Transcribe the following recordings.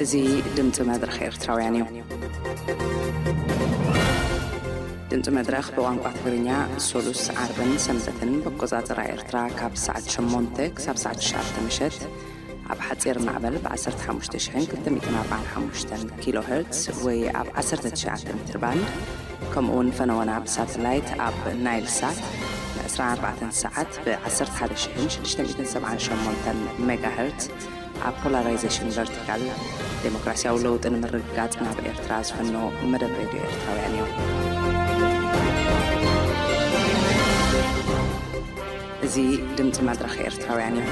እዚ ድምፂ መድረኽ ኤርትራውያን እዩ። ድምፂ መድረኽ ብቋንቋ ትግርኛ ሶሉስ፣ ዓርብን ሰንበትን ብቆፃፅራ ኤርትራ ካብ ሰዓት ሸሞንተ ክሳብ ሰዓት ትሽዓተ ምሸት ኣብ ሓፂር ማዕበል ብ ዓሰርተ ሓሙሽተ ሽሕን ክልተ ሚእትን ኣርባዓን ሓሙሽተን ኪሎ ሄርትስ ወይ ኣብ ዓሰርተ ትሽዓተ ሜትር ባንድ፣ ከምኡ እውን ፈነወና ብሳተላይት ኣብ ናይል ሳት ን ዕስራን ኣርባዕተን ሰዓት ብ ዓሰርተ ሓደ ሽሕን ሽዱሽተ ሚእትን ሰብዓን ሸሞንተን ሜጋ ሄርትስ ኣብ ፖላራይዜሽን ቨርቲካል፣ ዴሞክራሲያዊ ለውጢ ንምርግጋጽ ናብ ኤርትራ ዝፍኖ መደብ ሬድዮ ኤርትራውያን እዩ። እዚ ድምፂ መድረኽ ኤርትራውያን እዩ።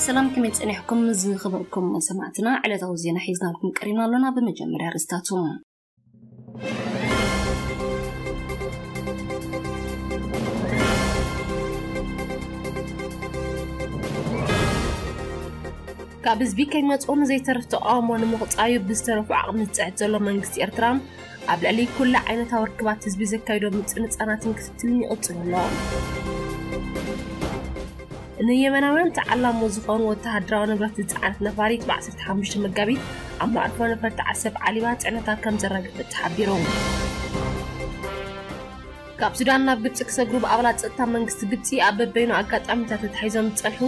ሰላም፣ ከመይ ጸኒሕኩም ዝኸበርኩም ሰማዕትና? ዕለታዊ ዜና ሒዝናልኩም ቀሪብና ኣሎና። ብመጀመርያ ኣርእስታቱ። ካብ ህዝቢ ከይመጽኦ ንዘይተርፍ ተቃውሞ ንምቕጻዩ ብዝተረፉ ዓቕሚ ዝጽዕት ዘሎ መንግስቲ ኤርትራ፣ ኣብ ልዕሊ ኩሉ ዓይነታዊ ርክባት ህዝቢ ዘካይዶ ምጽንጻናትን ክትትልን ይቕጽል ኣሎ። ንየመናውያን ተዓላሞ ዝኾኑ ወተሃደራዊ ንብረት ዝጸዓነት ነፋሪት ብ ዓሰርተ ሓሙሽተ መጋቢት ኣብ መዕርፎ ነፈርቲ ዓሰብ ዓሊባ ጽዕነታ ከም ዘራገፈት ተሓቢሩ። ካብ ሱዳን ናብ ግብጺ ክሰግሩ ብኣባላት ጸጥታ መንግስቲ ግብጺ ኣብ በበይኑ ኣጋጣሚታት ተታሒዞም ዝጸንሑ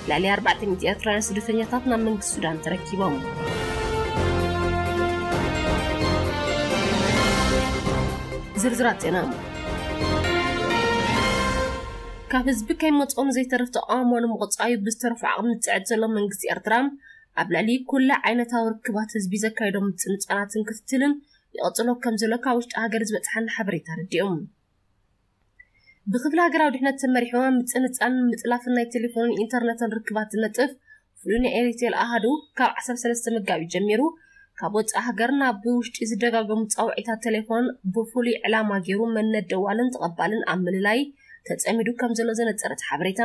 ልዕሊ ኣርባዕተ ሚእቲ ኤርትራውያን ስደተኛታት ናብ መንግስቲ ሱዳን ተረኪቦም። ዝርዝራት ዜና። ካብ ህዝቢ ከይመጽኦ ንዘይተርፍ ተቃውሞ ንምቕጻዩ ብዝተረፉ ዓቕሚ ዝጽዕት ዘሎ መንግስቲ ኤርትራ፣ ኣብ ልዕሊ ኩሉ ዓይነታዊ ርክባት ህዝቢ ዘካየዶ ምጽንጻናትን ክትትልን ይቕጽሎ ከም ዘሎ ካብ ውሽጢ ሃገር ዝበጽሓና ሓበሬታ ኣረዲኡ። ብክፍሊ ሃገራዊ ድሕነት ተመሪሑ ምጽንጻን ምጥላፍን ናይ ቴሌፎንን ኢንተርነትን ርክባት ዝነጥፍ ፍሉይ ናይ ኤሪቴል ኣሃዱ ካብ ዓሰርተ ሰለስተ መጋቢት ጀሚሩ ካብ ወጻኢ ሃገር ናብ ውሽጢ ዝደጋገሙ ጻውዒታት ቴሌፎን ብፍሉይ ዕላማ ገይሩ መንነት ደዋልን ተቐባልን ኣብ ምልላይ ተጸሚዱ ከም ዘሎ ዘነጸረ እቲ ሓበሬታ፣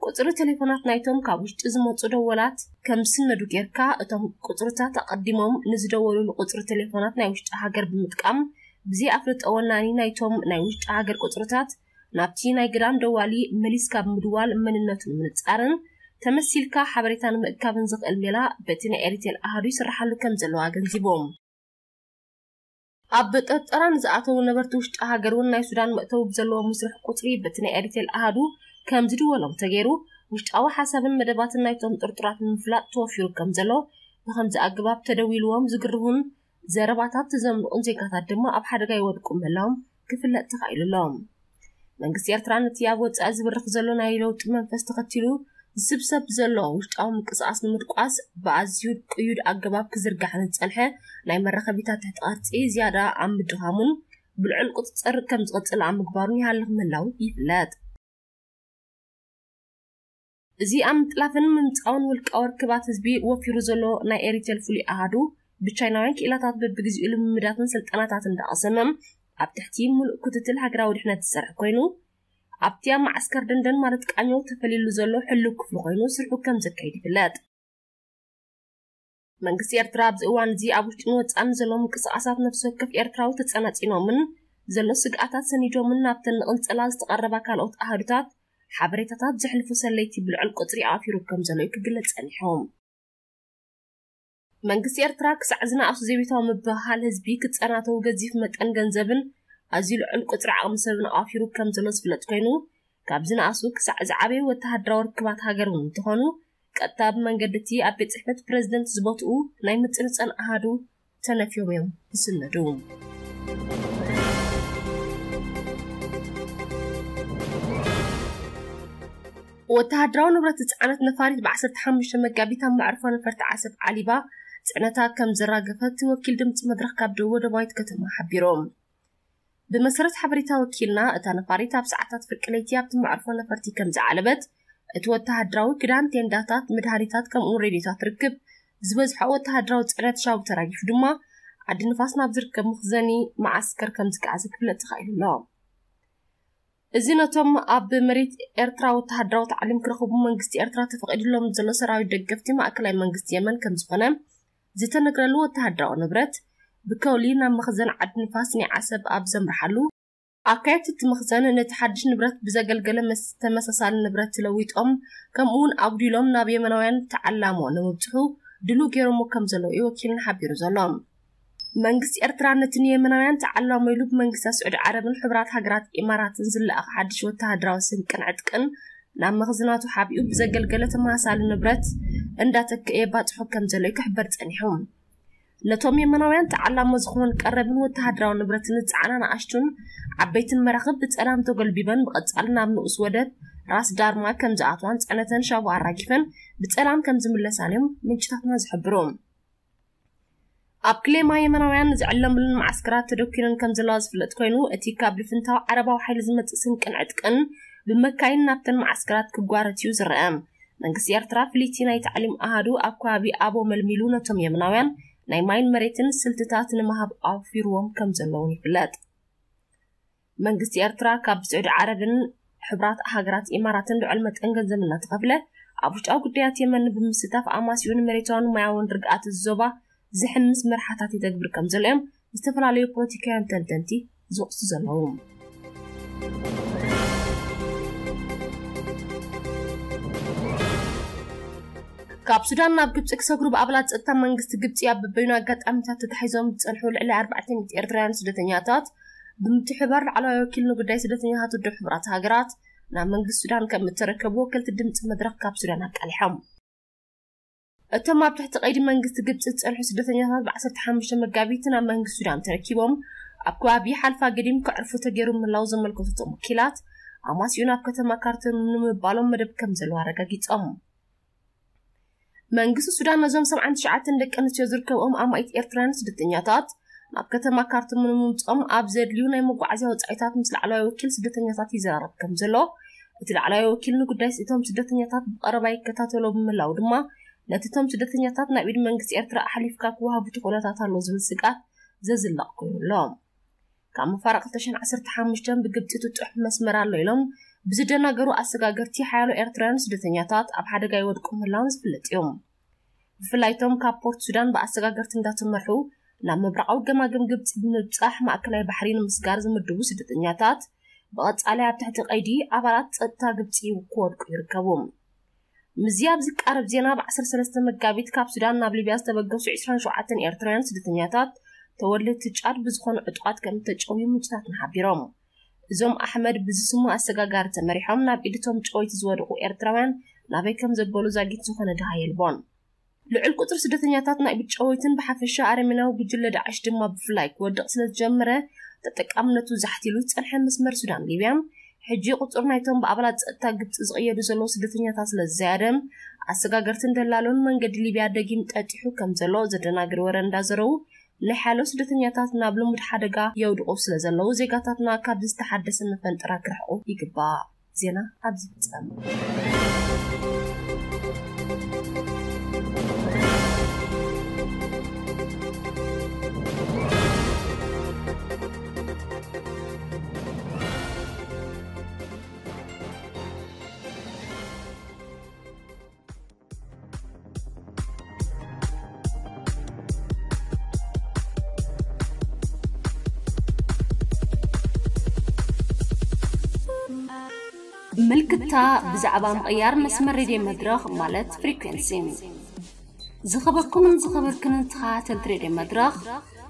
ቁጽሪ ቴሌፎናት ናይቶም ካብ ውሽጢ ዝመጹ ደወላት ከም ዝስነዱ ጌርካ፣ እቶም ቁጽርታት ኣቐዲሞም ንዝደወሉሉ ቁጽሪ ቴሌፎናት ናይ ውሽጢ ሃገር ብምጥቃም፣ ብዘይ ኣፍልጦ ወናኒ ናይቶም ናይ ውሽጢ ሃገር ቁጽርታት ናብቲ ናይ ግዳም ደዋሊ መሊስካ ብምድዋል መንነቱ ንምንጻርን ተመሲልካ ሓበሬታ ንምእካብን ዝኽእል ሜላ በቲ ናይ ኤሪቴል ኣሃዱ ይስርሓሉ ከም ዘሎ ኣገንዚቦም። ኣብ ጥርጠራ ንዝኣተዉ ነበርቲ ውሽጢ ሃገር እውን ናይ ሱዳን መእተዊ ብዘለዎ መስርሕ ቁጽሪ በቲ ናይ ኤሪቴል ኣሃዱ ከም ዝድወሎም ተገይሩ፣ ውሽጣዊ ሓሳብን መደባትን ናይቶም ጥርጡራት ንምፍላጥ ተወፊሩ ከም ዘሎ፣ ብኸምዚ ኣገባብ ተደዊልዎም ዝግርሁን ዘረባታት ዘምልቑን ዜጋታት ድማ ኣብ ሓደጋ ይወድቁ ምህላዎም ክፍለጥ ተኻኢሉ ኣሎ። መንግስቲ ኤርትራ ነቲ ኣብ ወጻኢ ዝብርኽ ዘሎ ናይ ለውጢ መንፈስ ተኸቲሉ ዝስብሰብ ዘሎ ውሽጣዊ ምንቅስቓስ ንምድቋስ ብኣዝዩ ቅዩድ ኣገባብ ክዝርጋሕ ንዝጸንሐ ናይ መራኸቢታት ትሕቲ ቅርጺ ዝያዳ ኣብ ምድኻሙን ብልዑል ቁጽጽር ከም ዝቕጽል ኣብ ምግባሩን ይሃልኽ ምህላው ይፍለጥ። እዚ ኣብ ምጥላፍን ምምጻውን ውልቃዊ ርክባት ህዝቢ ወፊሩ ዘሎ ናይ ኤሪቴል ፍሉይ ኣሃዱ፣ ብቻይናውያን ክኢላታት በብግዜኡ ልምምዳትን ስልጠናታትን እንዳቐሰመ ኣብ ትሕቲ ምሉእ ክትትል ሃገራዊ ድሕነት ዝሰርሕ ኮይኑ፣ ኣብቲ ኣብ መዓስከር ደንደን ማለት ቃኘው ተፈሊሉ ዘሎ ሕሉው ክፍሊ ኮይኑ ስርሑ ከም ዘካይድ ይፍለጥ። መንግስቲ ኤርትራ ኣብዚ እዋን እዚ ኣብ ውሽጥን ወጻእን ዘሎ ምንቅስቓሳት ነፍሲ ወከፍ ኤርትራዊ ተጸናጺኖምን ዘሎ ስግኣታት ሰኒዶምን ናብተን ንቕንጸላ ዝተቐረባ ካልኦት ኣሃዱታት ሓበሬታታት ዘሕልፉ ሰለይቲ ብልዑል ቁጽሪ ኣዋፊሩ ከም ዘሎ እዩ ክግለጽ ጸኒሑ። መንግስቲ ኤርትራ ክሳዕ ዝነኣሱ ዘይቤታዊ ምብህሃል ህዝቢ ክጸናተው ገዚፍ መጠን ገንዘብን ኣዝዩ ልዑል ቁጽሪ ዓቕሚ ሰብን ኣዋፊሩ ከም ዘሎ ዝፍለጥ ኮይኑ፣ ካብ ዝነኣሱ ክሳዕ ዝዓበዩ ወተሃደራዊ ርክባት ሃገር እውን እንተኾኑ፣ ቀጥታ ብመንገዲ እቲ ኣብ ቤት ጽሕፈት ፕረዚደንት ዝቦትኡ ናይ ምጽንጸን ኣሃዱ ተነፍዮም እዮም ዝስነዱ። ወተሃደራዊ ንብረት ዝጸዓነት ነፋሪት ብ ዓሰርተ ሓሙሽተ መጋቢት ኣብ መዕርፎ ነፈርቲ ዓሰብ ዓሊባ ጽዕነታ ከም ዘራገፈት ወኪል ድምጺ መድረኽ ካብ ደቡብ ወደባዊት ከተማ ሓቢሮም። ብመሰረት ሓበሬታ ወኪልና፣ እታ ነፋሪት ኣብ ሰዓታት ፍርቂ ለይቲ ኣብቲ መዕርፎ ነፈርቲ ከም ዝዓለበት፣ እቲ ወተሃደራዊ ክዳን፣ ቴንዳታት፣ መድሃኒታት ከምኡውን ሬድዮታት ርክብ ዝበዝሖ ወተሃደራዊ ጽዕነት ሻቡ ተራጊፉ ድማ ዓዲ ንፋስ ናብ ዝርከብ መኽዘኒ መዓስከር ከም ዝገዓዘ ክፍለጥ ተኻኢሉ ኣሎ። እዚ ነቶም ኣብ መሬት ኤርትራ ወተሃደራዊ ታዕሊም ክረኽቡ መንግስቲ ኤርትራ ተፈቒዱሎም ዘሎ ሰራዊት ደገፍቲ ማእከላይ መንግስቲ የመን ከም ዝኾነ ዝተነግረሉ ወተሃደራዊ ንብረት ብከውሊ ናብ መኽዘን ዓዲ ንፋስ ናይ ዓሰብ ኣብ ዘምርሓሉ፣ ኣካየድቲ እቲ መኽዘን ነቲ ሓድሽ ንብረት ብዘገልገለ ምስ ተመሳሳሊ ንብረት ለዊጦም፣ ከምኡ እውን ኣጉዲሎም ናብ የመናውያን ተዓላሞ ንምብጽሑ ድሉው ገይሮሞ ከም ዘለዉ እዩ ወኪልና ሓቢሩ ዘሎ። መንግስቲ ኤርትራ ነቲ ንየመናውያን ተዓላሞ ኢሉ ብመንግስታት ስዑዲ ዓረብን ሕቡራት ሃገራት ኢማራትን ዝለኣኽ ሓድሽ ወተሃደራዊ ስንቅን ዕጥቅን ናብ መኽዝናቱ ሓቢኡ ብዘገልገለ ተመሳሳሊ ንብረት እንዳተክአ የባጽሖ ከም ዘሎ እዩ ክሕበር ጸኒሑ። ነቶም የመናውያን ተዓላሞ ዝኾኑን ቀረብን ወተሃደራዊ ንብረትን ዝጸዓና ንኣሽቱን ዓበይትን መራኽብ ብጸላም ተጎልቢበን ብቐጻሊ ናብ ንኡስ ወደብ ራስ ዳርማ ከም ዝኣትዋን ጽዕነተን ሻቡ ኣራጊፈን ብጸላም ከም ዝምለሳን እዮም ምንጭታትና ዝሕብሩ። ኣብ ክሌማ የመናውያን ዝዕለምሉን መዓስከራት ተደኲነን ከም ዘለዋ ዝፍለጥ ኮይኑ፣ እቲ ካብ ልፍንታዊ ዓረባዊ ሓይሊ ዝመጽእ ስንቅን ዕጥቅን ብመካይን ናብተን መዓስከራት ክጓረት እዩ ዝረአ። መንግስቲ ኤርትራ ፍልይቲ ናይ ታዕሊም ኣሃዱ ኣብ ከባቢ ኣቦ መልሚሉ ነቶም የመናውያን ናይ ማይን መሬትን ስልትታት ንምሃብ ኣውፊርዎም ከም ዘለውን ይፍለጥ። መንግስቲ ኤርትራ ካብ ስዑዲ ዓረብን ሕቡራት ሃገራት ኢማራትን ልዑል መጠን ገንዘብ እናተኸፍለ ኣብ ውሽጣዊ ጉዳያት የመን ብምስታፍ ኣማሲኡ ንመሬታውን ማያውን ርግኣት እዚ ዞባ ዝሕምስ መርሓታት ይተግብር ከም ዘሎ እዮም ዝተፈላለዩ ፖለቲካውያን ተንተንቲ ዝወቕሱ ዘለዉ። ካብ ሱዳን ናብ ግብፂ ክሰግሩ ብኣባላት ፀጥታ መንግስቲ ግብፂ ኣብ በበይኑ ኣጋጣሚታት ተታሒዞም ዝፀንሑ ልዕሊ ኣርባዕተ ሚእቲ ኤርትራውያን ስደተኛታት ብምትሕብባር ላዕለዋይ ወኪል ንጉዳይ ስደተኛታት ውድብ ሕቡራት ሃገራት ናብ መንግስቲ ሱዳን ከም እተረከቡ ወከልቲ ድምፂ መድረኽ ካብ ሱዳን ኣቃሊሖም። እቶም ኣብ ትሕቲ ቀይዲ መንግስቲ ግብፂ ዝፀንሑ ስደተኛታት ብ ዓሰርተ ሓሙሽተ መጋቢት ናብ መንግስቲ ሱዳን ተረኪቦም ኣብ ከባቢ ሓልፋ ገዲም ከዕርፉ ተገይሩ ምህላው ዘመልከቱ እቶም ወኪላት፣ ኣማሲኡ ናብ ከተማ ካርቱም ንምባሎም መደብ ከም ዘለዎ ኣረጋጊፆም። መንግስቲ ሱዳን ነዞም ሰብዓን ትሽዓተን ደቂ ኣንስትዮ ዝርከብኦም ኣማኢት ኤርትራውያን ስደተኛታት ናብ ከተማ ካርቱም ንምምፅኦም ኣብ ዘድልዩ ናይ መጓዓዝያ ወፃኢታት ምስ ላዕለዋይ ወኪል ስደተኛታት ይዘራረብ ከም ዘሎ፣ እቲ ላዕለዋይ ወኪል ንጉዳይ እቶም ስደተኛታት ብቐረባ ይከታተሎ ብምህላው ድማ፣ ነቲ እቶም ስደተኛታት ናብ ኢድ መንግስቲ ኤርትራ ኣሕሊፍካ ክወሃቡ እቲ ኩነታት ኣሎ ዝብል ስግኣት ዘዝልቕ ኮይኑ ኣሎ። ካብ መፋርቕ ክልተ ሽሕን ዓሰርተ ሓሙሽተን ብግብጺ ጥጡሕ መስመር ኣሎ ኢሎም ብዝደናገሩ ኣሰጋገርቲ ሓያሎ ኤርትራውያን ስደተኛታት ኣብ ሓደጋ ይወድቁ ምህላዎም ዝፍለጥ እዩ። ብፍላይ እቶም ካብ ፖርት ሱዳን ብኣሰጋገርቲ እንዳተመርሑ ናብ ምብራቓዊ ገማግም ግብጺ ብምብጻሕ ማእከላይ ባሕሪ ንምስጋር ዝምድቡ ስደተኛታት ብቐጻሊ ኣብ ትሕቲ ቀይዲ ኣባላት ጸጥታ ግብጺ ክወድቁ ይርከቡ። ምስዚ ኣብ ዝቃረብ ዜና፣ ብ ዓሰርተ ሰለስተ መጋቢት ካብ ሱዳን ናብ ሊብያ ዝተበገሱ ዕስራን ሸውዓተን ኤርትራውያን ስደተኛታት ተወለድቲ ጫድ ብዝኾኑ ዕጡቓት ከም እተጨውዩ ምንጭታትና ሓቢሮም። እዞም ኣሕመድ ብዝስሙ ኣሰጋጋሪ ተመሪሖም ናብ ኢድ እቶም ጨወይቲ ዝወደቑ ኤርትራውያን ናበይ ከም ዘበሉ ዛጊት ዝኾነ ደሃ የልቦን። ልዑል ቁጽሪ ስደተኛታት ናይ ኢድ ጨወይትን ብሓፈሻ ኣረሜናዊ ጉጅለ ዳዕሽ ድማ ብፍላይ ክወድቕ ስለ ዝጀመረ፣ ተጠቃምነቱ ዛሕት ኢሉ ዝጸንሐ መስመር ሱዳን ሊብያ፣ ሕጂ ቁጽሪ ናይቶም ብኣባላት ጸጥታ ግብጺ ዝቕየዱ ዘለዉ ስደተኛታት ስለ ዝዘያደ፣ ኣሰጋገርትን ደላሎን መንገዲ ሊብያ ደጊም ጠጢሑ ከም ዘሎ ዘደናግር ወረ እንዳዘረዉ፣ ናይ ሓያሎ ስደተኛታት ናብ ልሙድ ሓደጋ የውድቑ ስለ ዘለዉ፣ ዜጋታትና ካብዚ ዝተሓደሰ መፈንጠራ ክርሕቑ ይግባእ። ዜና ኣብዚ ይፍጸም። ምልክታ ብዛዕባ ምቕያር መስመር ሬድዮ መድረኽ ማለት ፍሪኩንሲ። ዝኸበርኩምን ዝኸበርክንን ተኸታተልቲ ሬድዮ መድረኽ፣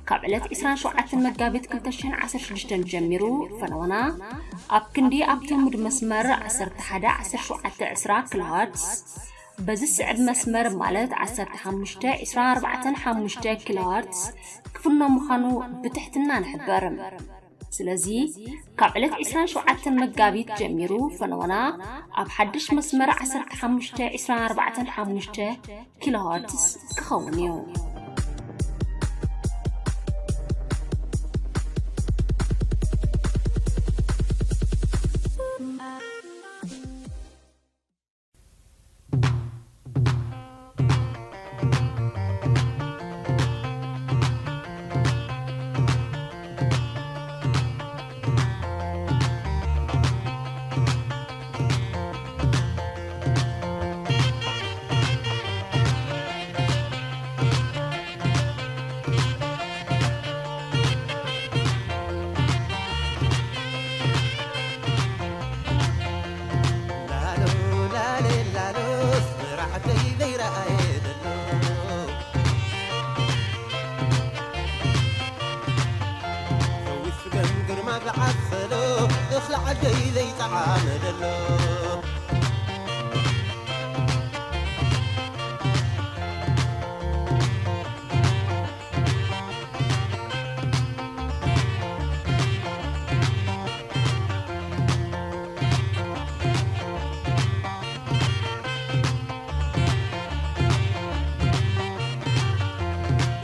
ካብ ዕለት ዕስራን ሸውዓተን መጋቢት ክልተ ሽሕን ዓሰርተ ሽዱሽተን ጀሚሩ ፈነወና ኣብ ክንዲ ኣብ ትልሙድ መስመር ዓሰርተ ሓደ ዓሰርተ ሸውዓተ ዕስራ ኪሎሃርትስ፣ በዚ ዝስዕብ መስመር ማለት ዓሰርተ ሓሙሽተ ዕስራን ኣርባዕተን ሓሙሽተ ኪሎሃርትስ ክፍኖ ምዃኑ ብትሕትና ንሕብር። ስለዚ ካብ ዕለት ዕስራን ሸውዓተን መጋቢት ጀሚሩ ፈነወና ኣብ ሓድሽ መስመር ዓሰርተ ሓሙሽተ ዕስራን ኣርባዕተን ሓሙሽተ ኪሎሃርትስ ክኸውን እዩ። ደይ ዘይጠዓመ ዘሎ።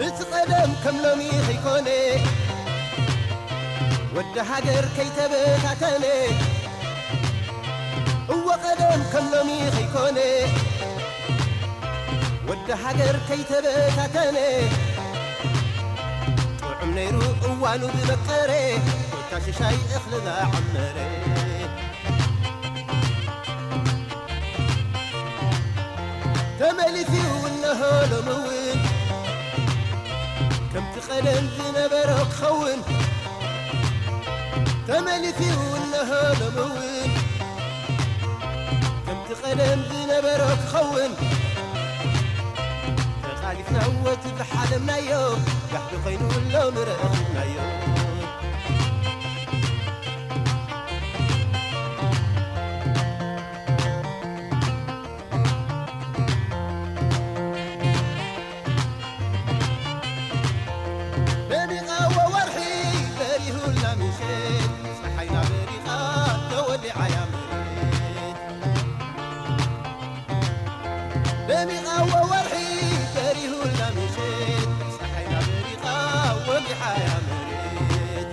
እቲ ቀደም ከም ሎሚ ከይኮነ፣ ወዲ ሃገር ከይተበታተነ። እወ ቀደም ከም ሎሚ ከይኮነ፣ ወዲ ሃገር ከይተበታተነ። ጥዑም ነይሩ እዋኑ ዝበቀረ፣ ኮታ ሽሻይ እኽሊ ዝዓመረ። ተመሊሱ እነሆ ሎሚ እውን ከምቲ ቀደም ዝነበሮ ክኸውን። ተመሊሱ እነሆ ሎሚ እውን ከምቲ ቀደም ዝነበሮ ክኸውን። ተቓሊስና እወ እቲ ዝሓለምናዮ ጋህዲ ኮይኑ ሎሚ ረኺብናዮ። ደሚቓ ወወርሒ በሪሁልና ምሸት፣ ጸሓይና በሪቓ ተወሊዓ እያ መሬት። ደሚቓ ወወርሒ በሪሁልና ምሸት፣ ጸሓይና በሪቓ ወሊሓ እያ መሬት።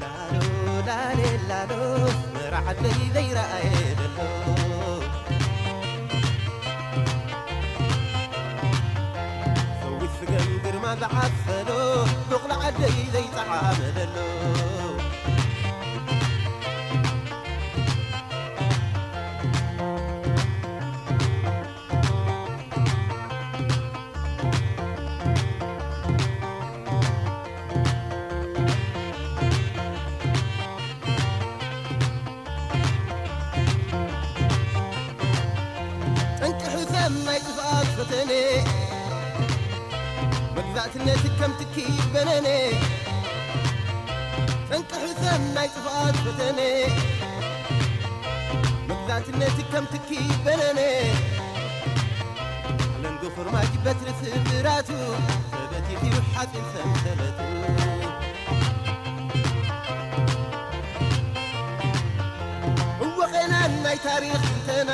ላሎ ላሌ ላሎ መራዓደይ ዘይረኣየ ዘሎ። ፈዊስ ስገም ግርማ ዝዓሰሎ፣ ቡቕሊ ዓደይ ዘይጠዓመ ዘሎ። ጠንቂ ሕሰም ናይ ጥፍኣት ፈተነ፣ መግዛእትነት ከም ትኪ በነነ። ጠንቂ ሕሰም ናይ ጥፍኣት ፈተነ፣ መግዛእትነት ከም ትኪ በነነ። ኣለንጎ ፎርማጅ በትሪ ስብራቱ፣ ተበቲኺ ሓፂን ሰንሰለቱ። እወ ቐናን ናይ ታሪኽ ትንተና፣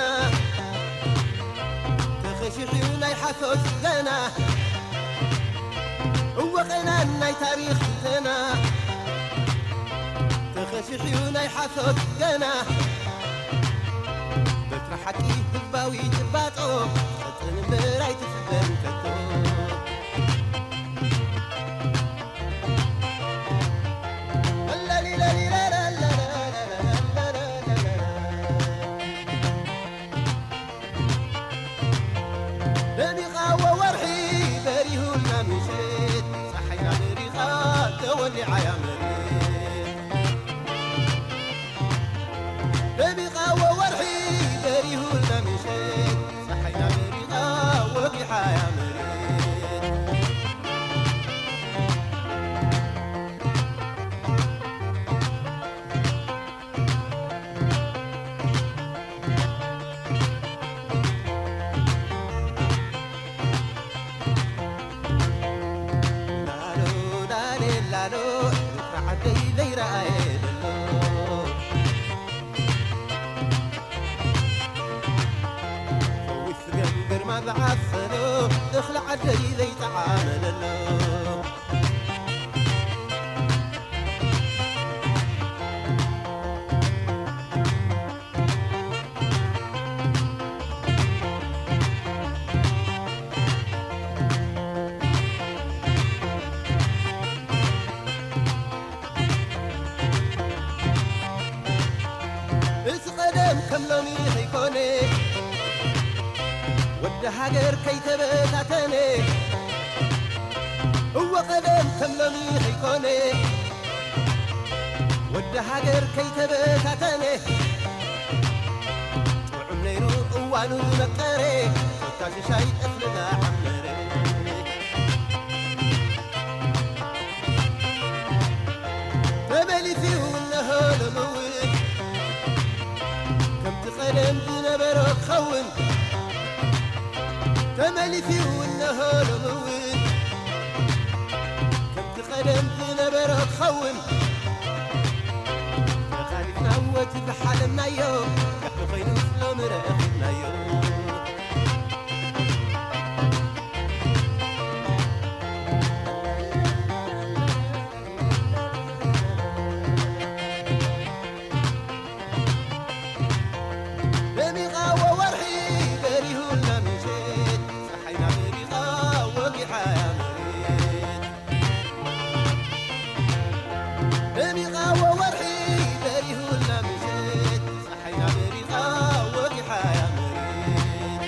ተኸሺሑ ናይ ሓሶት ዜና። እወ ቐናን ናይ ታሪኽ ትንተና፣ ተኸሺሑ ናይ ሓሶት ዜና። በትሪ ሓቂ ህዝባዊ ጭባጦ፣ ቀጥን እምበር ኣይትስበር ከቶ። ደሚቓ ወወርሒ በሪሁልና ምሸት፣ ፀሓይና በሪቓ ተወሊዓ እያ መሬት። ደሚቓ ወወርሒ በሪሁልና ምሸት፣ ፀሓይና በሪቓ ወጊሓ እያ መሬት። ላሎ ላሌ ላሎ፣ ፍቕሪ ዓደይ ዘይረኣየ ዘሎ። ፈዊስ ስገም ግርማ ዝዓሰሎ፣ እኽሊ ዓደይ ዘይጠዓመ ዘሎ። እዚ ቀደም ከም ሎሚ ከይኮነ፣ ወዲ ሃገር ከይተበታተነ። እወ ቀደም ከም ሎሚ ከይኮነ፣ ወዲ ሃገር ከይተበታተነ፣ ጥዑም ነይሩ እዋኑ መቀረ፣ ኮታ ሽሻይ እኽሊ ዝዓመረ። ተመሊሱ እነሆ ሎሚ እውን፣ ከምቲ ቀደም ዝነበሮ ክኸውን። ተመሊሱ እነሆ ሎሚ እውን፣ ከምቲ ቀደም ዝነበሮ ክኸውን። ተኻሊፍና ወቲ ዝሓለምናዮ፣ ጋሕቲ ኮይኑ ሎሚ ረኺብናዮ። ደሚቓ ወወርሒ በሪሁልና ምሸት፣ ፀሓይና በሪቓ ወጊሓ መሬት። ደሚቓ ወወርሒ በሪሁልና ምሸት፣ ፀሓይና በሪቓ ወጊሓ መሬት።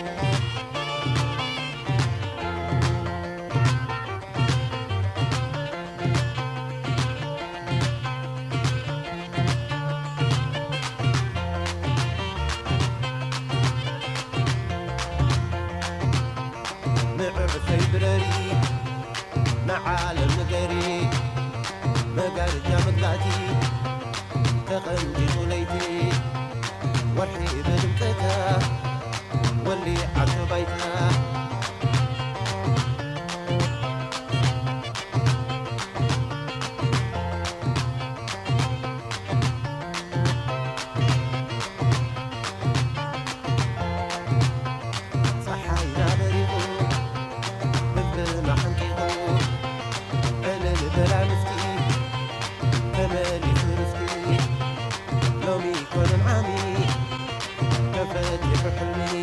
ንዕዑ ሰይብረሪ ንዓለም ንገሪ፣ መጋረጃ መግዛእቲ ተቐንዲጡ ለይቲ፣ ወርሒ ብድምቀታ ወሊዓቶ ባይታ። ጸሓይና በሪቑ፣ ህዝብና ሓንቂቑ፣ ዕልል በላ ንፍቲ፣ ተመሊሱ ርስቲ። ሎሚ ኮነ ዓሚ፣ ተፈቲሑ ሕልሚ።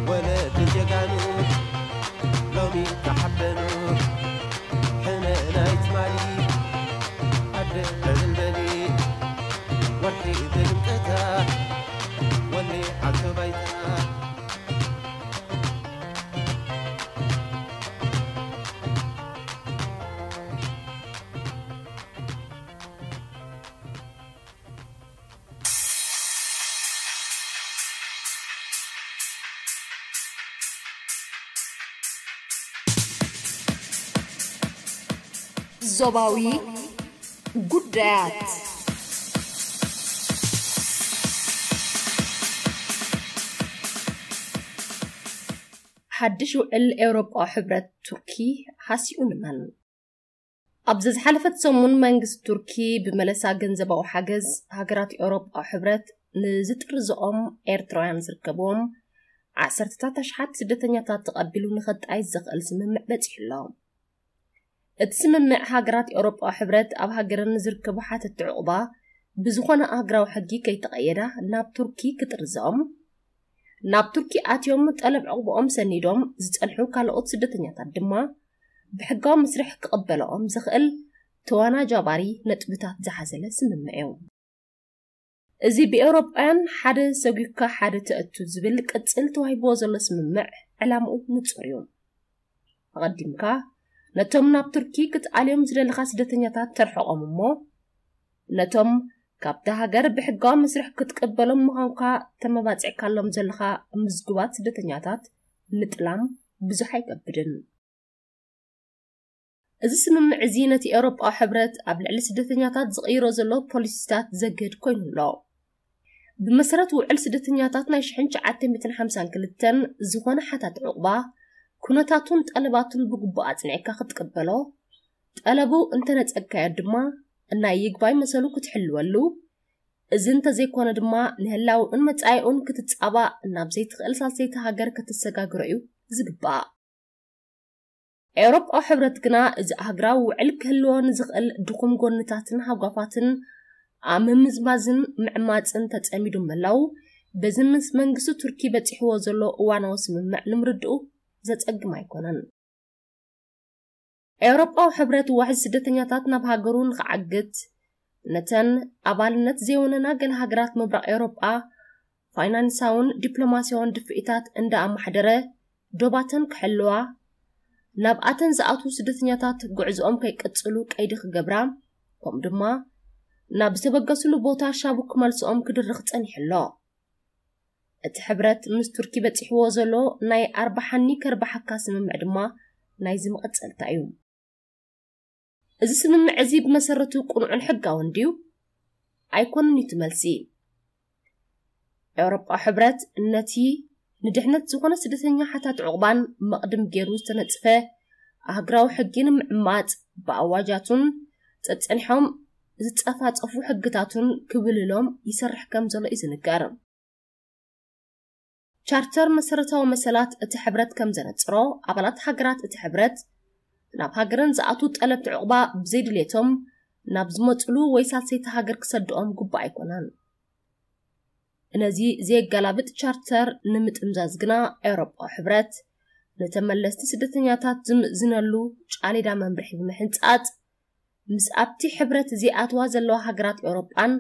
ወለዲ ጀጋኑ ሎሚ ተሓበኑ፣ ሕነ ናይ ትማሊ ኣደ ዕልል በሊ፣ ወርሒ ብድምቀታ ወሊዓቶ ባይታ። ዞባዊ ጉዳያት። ሓድሽ ውዕል ኤውሮጳዊ ሕብረት ቱርኪ ሃሲኡ ንመን? ኣብ ዝሓለፈት ሰሙን መንግስቲ ቱርኪ ብመለሳ ገንዘባዊ ሓገዝ ሃገራት ኤውሮጳዊ ሕብረት ንዝጥርዝኦም ኤርትራውያን ዝርከብዎም ዓሰርተታት ኣሽሓት ስደተኛታት ተቐቢሉ ንኸጣይስ ዘኽእል ስምምዕ በጺሑ ኣሎ። እቲ ስምምዕ ሃገራት ኤውሮጳዊ ሕብረት ኣብ ሃገረን ንዝርከቡ ሓተቲ ዕቑባ ብዝኾነ ኣህግራዊ ሕጊ ከይተቐየዳ ናብ ቱርኪ ክጥርዝኦም፣ ናብ ቱርኪ ኣትዮም ጠለብ ዕቑብኦም ሰኒዶም ዝጸንሑ ካልኦት ስደተኛታት ድማ ብሕጋዊ መስርሕ ክቕበልኦም ዘኽእል ተዋናጃባሪ ነጥብታት ዝሓዘለ ስምምዕ እዩ። እዚ ብኤውሮጳውያን ሓደ ሰጒግካ ሓደ ተእቱ ዝብል ቅጽል ተዋሂብዎ ዘሎ ስምምዕ ዕላምኡ ንጹር እዩ። ኣቐዲምካ ነቶም ናብ ቱርኪ ክትኣልዮም ዝደለኻ ስደተኛታት ተርሕቖም እሞ፣ ነቶም ካብታ ሃገር ብሕጋዊ መስርሕ ክትቅበሎም ምዃንካ ተመባጺዕካሎም ዘለኻ ምዝጉባት ስደተኛታት ምጥላም ብዙሕ ኣይከብድን። እዚ ስምምዕ እዚ ነቲ ኤውሮጳዊ ሕብረት ኣብ ልዕሊ ስደተኛታት ዝቕይሮ ዘሎ ፖሊሲታት ዘግህድ ኮይኑ ኣሎ። ብመሰረት ውዕል ስደተኛታት ናይ ሽሕን ትሽዓተ ሚእትን ሓምሳን ክልተን ዝኾነ ሓታት ዕቑባ፣ ኩነታቱን ጠለባቱን ብግቡእ ኣጽኒዕካ ክትቅበሎ፣ ጠለቡ እንተነጸግካዮ ድማ ናይ ይግባይ መሰሉ ክትሕልወሉ፣ እዚ እንተዘይኮነ ድማ ንህላውኡን መጻኢኡን ክትጻባእ ናብ ዘይትኽእል ሳልሰይቲ ሃገር ክትሰጋግሮ እዩ ዝግባእ። ኤውሮጳዊ ሕብረት ግና እዚ ኣህግራዊ ውዕል ክህልዎ ንዝኽእል ድኹም ጎንታትን ሃጓፋትን ኣብ ምምዝማዝን ምዕማጽን ተጸሚዱ ምህላው፣ በዚ ምስ መንግስቲ ቱርኪ በጺሕዎ ዘሎ እዋናዊ ስምምዕ ንምርድኡ ዘጸግም ኣይኮነን። ኤውሮጳዊ ሕብረት ዋሕዚ ስደተኛታት ናብ ሃገሩ ንኽዓግት ነተን ኣባልነት ዘይወነና ገለ ሃገራት ምብራቕ ኤውሮጳ ፋይናንሳውን ዲፕሎማሲያውን ድፍኢታት እንዳኣማሕደረ ዶባተን ክሕልዋ፣ ናብኣተን ዝኣትዉ ስደተኛታት ጉዕዝኦም ከይቅጽሉ ቀይዲ ክገብራ፣ ከምኡ ድማ ናብ ዝተበገስሉ ቦታ ሻቡ ክመልስኦም ክድርኽ ጸኒሑ ኣሎ። እቲ ሕብረት ምስ ቱርኪ በጺሕዎ ዘሎ ናይ ኣርባሓኒ ከርባሓካ ስምምዕ ድማ ናይዚ መቐጸልታ እዩ። እዚ ስምምዕ እዚ ብመሰረቱ ቅኑዕን ሕጋውን ድዩ? ኣይኮነን እዩ እቲ መልሲ። ኤውሮጳዊ ሕብረት ነቲ ንድሕነት ዝኾነ ስደተኛ ሓታት ዕቑባን መቕድም ገይሩ ዝተነጽፈ ኣህግራዊ ሕጊ ንምዕማጽ ብኣዋጃቱን ጸጸኒሖም ዝጸፋጸፉ ሕግታቱን ክብልሎም ይሰርሕ ከም ዘሎ እዩ ዝንገር። ቻርተር መሰረታዊ መሰላት እቲ ሕብረት ከም ዘነጽሮ፣ ኣባላት ሃገራት እቲ ሕብረት ናብ ሃገረን ዝኣትዉ ጠለብቲ ዕቑባ ብዘይድልየቶም ናብ ዝመጽሉ ወይ ሳልሰይቲ ሃገር ክሰድኦም ግቡእ ኣይኮነን። ነዚ ዘየገላብጥ ቻርተር ንምጥምዛዝ ግና፣ ኤውሮጳዊ ሕብረት ንተመለስቲ ስደተኛታት ዝምእዝነሉ ጫሌዳ መምርሒ ብምሕንጻጽ፣ ምስ ኣብቲ ሕብረት ዘይኣትዋ ዘለዋ ሃገራት ኤውሮጳን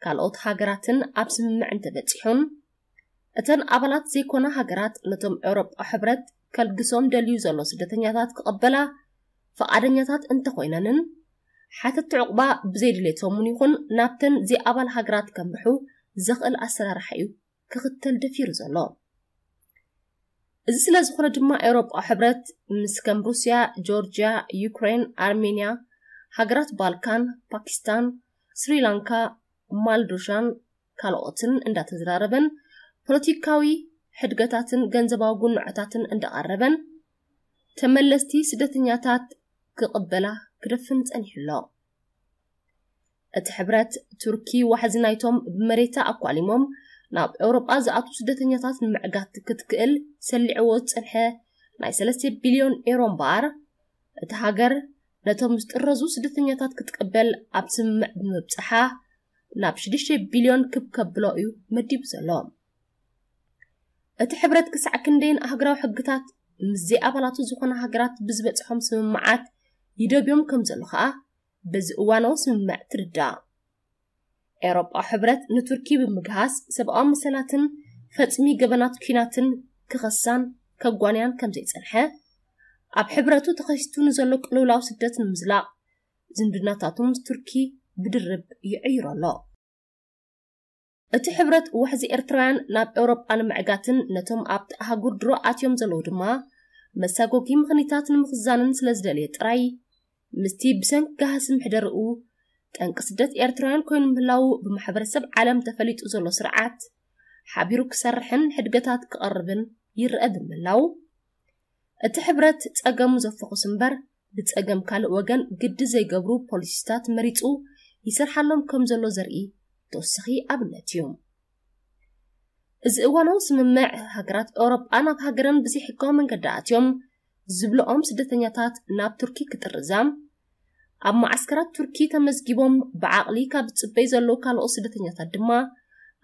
ካልኦት ሃገራትን ኣብ ስምምዕ እንተበጺሑን፣ እተን ኣባላት ዘይኮና ሃገራት ነቶም ኤውሮጳዊ ሕብረት ከልግሶም ደልዩ ዘሎ ስደተኛታት ክቐበላ ፍቓደኛታት እንተኾይነንን፣ ሓተትቲ ዕቑባ ብዘይድሌቶምን ይኹን ናብተን ዘይኣባል ሃገራት ከምርሑ ዘኽእል ኣሰራርሓ እዩ ክኽተል ደፊሩ ዘሎ። እዚ ስለ ዝኾነ ድማ፣ ኤውሮጳዊ ሕብረት ምስ ከም ሩስያ፣ ጆርጅያ፣ ዩክሬን፣ ኣርሜንያ፣ ሃገራት ባልካን፣ ፓኪስታን፣ ስሪላንካ፣ ማልዶሻን ካልኦትን እንዳተዘራረበን ፖለቲካዊ ሕድገታትን ገንዘባዊ ጉንዖታትን እንዳቐረበን ተመለስቲ ስደተኛታት ክቕበላ ክደፍን ጸኒሑ ኣሎ። እቲ ሕብረት፣ ቱርኪ ዋሕዚ ናይቶም ብመሬታ ኣኳሊሞም ናብ ኤውሮጳ ዝኣትዉ ስደተኛታት ንምዕጋት ክትክእል ሰሊዕዎ ዝጸንሐ ናይ ሰለስተ ቢልዮን ኤሮ እምበኣር፣ እቲ ሃገር ነቶም ዝጥረዙ ስደተኛታት ክትቅበል ኣብ ስምምዕ ብምብጽሓ ናብ ሽዱሽተ ቢልዮን ክብ ከብሎ እዩ መዲቡ ዘሎ። እቲ ሕብረት ክሳዕ ክንደይን ኣህግራዊ ሕግታት ምስ ዘይኣባላቱ ዝኾነ ሃገራት ብዝበጽሖም ስምምዓት ይደብዮም ከም ዘሎ ከኣ በዚ እዋናዊ ስምምዕ ትርዳእ። ኤውሮጳዊ ሕብረት ንቱርኪ ብምግሃስ ሰብኣዊ መሰላትን ፈጽሚ ገበናት ኲናትን ክኸሳን ከጓንያን ከም ዘይጸንሐ፣ ኣብ ሕብረቱ ተኸሲቱ ንዘሎ ቅልውላው ስደት ንምዝላቕ ዝምድናታቱ ምስ ቱርኪ ብድርብ ይዕይሮ ኣሎ። እቲ ሕብረት ዋሕዚ ኤርትራውያን ናብ ኤውሮጳ ንምዕጋትን ነቶም ኣብቲ ኣህጉር ድሮ ኣትዮም ዘለዉ ድማ መሳጎጊ ምኽኒታት ንምኽዛንን ስለ ዝደለየ ጥራይ፣ ምስቲ ብሰንኪ ጋህሲ ምሕደርኡ ጠንቂ ስደት ኤርትራውያን ኮይኑ ምህላዉ ብማሕበረሰብ ዓለም ተፈሊጡ ዘሎ ስርዓት ሓቢሩ ክሰርሕን ሕድገታት ክቐርብን ይረአ ብምህላዉ፣ እቲ ሕብረት ጸገሙ ዘፈኹስ እምበር፣ ብጸገም ካልእ ወገን ግዲ ዘይገብሩ ፖሊሲታት መሪጹ ይሰርሓሎም ከም ዘሎ ዘርኢ ተወሳኺ ኣብነት እዩ። እዚ እዋናዊ ስምምዕ፣ ሃገራት ኤውሮጳ ናብ ሃገረን ብዘይሕጋዊ መንገዲ ኣትዮም ዝብልኦም ስደተኛታት ናብ ቱርኪ ክጥርዛ፣ ኣብ መዓስከራት ቱርኪ ተመዝጊቦም ብዓቕሊ ካብ ዝጽበዩ ዘለዉ ካልኦት ስደተኛታት ድማ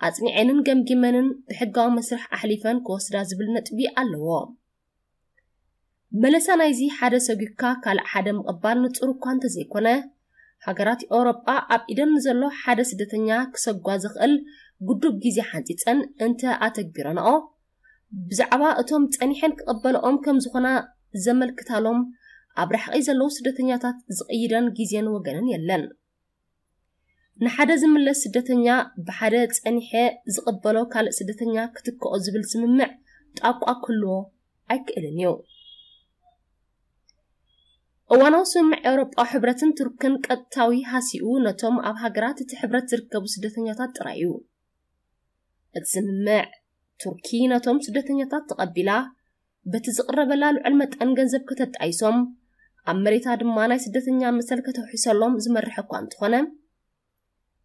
ኣጽኒዐንን ገምጊመንን ብሕጋዊ መስርሕ ኣሕሊፈን ክወስዳ ዝብል ነጥቢ ኣለዎ። መለሳ ናይዚ ሓደ ሰጒግካ ካልእ ሓደ ምቕባል ንጹር እኳ እንተዘይኮነ፣ ሃገራት ኤውሮጳ ኣብ ኢደን ንዘሎ ሓደ ስደተኛ ክሰጓ ዘኽእል ግዱብ ግዜ ሓንጺጸን እንተ ኣተግቢረንኦ፣ ብዛዕባ እቶም ጸኒሐን ክቕበልኦም ከም ዝኾና ዘመልክታሎም ኣብ ርሕቒ ዘለዉ ስደተኛታት ዝቕይደን ግዜን ወገንን የለን። ንሓደ ዝምለስ ስደተኛ ብሓደ ጸኒሐ ዝቕበሎ ካልእ ስደተኛ ክትክኦ ዝብል ስምምዕ ጣቋ ክህልዎ ኣይክእልን እዩ። እዋናዊ ስምምዕ ኤውሮጳዊ ሕብረትን ቱርክን ቀጥታዊ ሃሲኡ ነቶም ኣብ ሃገራት እቲ ሕብረት ዝርከቡ ስደተኛታት ጥራይ እዩ። እቲ ስምምዕ፣ ቱርኪ ነቶም ስደተኛታት ተቐቢላ በቲ ዝቕረበላ ልዑል መጠን ገንዘብ ከተጣይሶም፣ ኣብ መሬታ ድማ ናይ ስደተኛ መሰል ከተውሕሰሎም ዝመርሕ እኳ እንተኾነ፣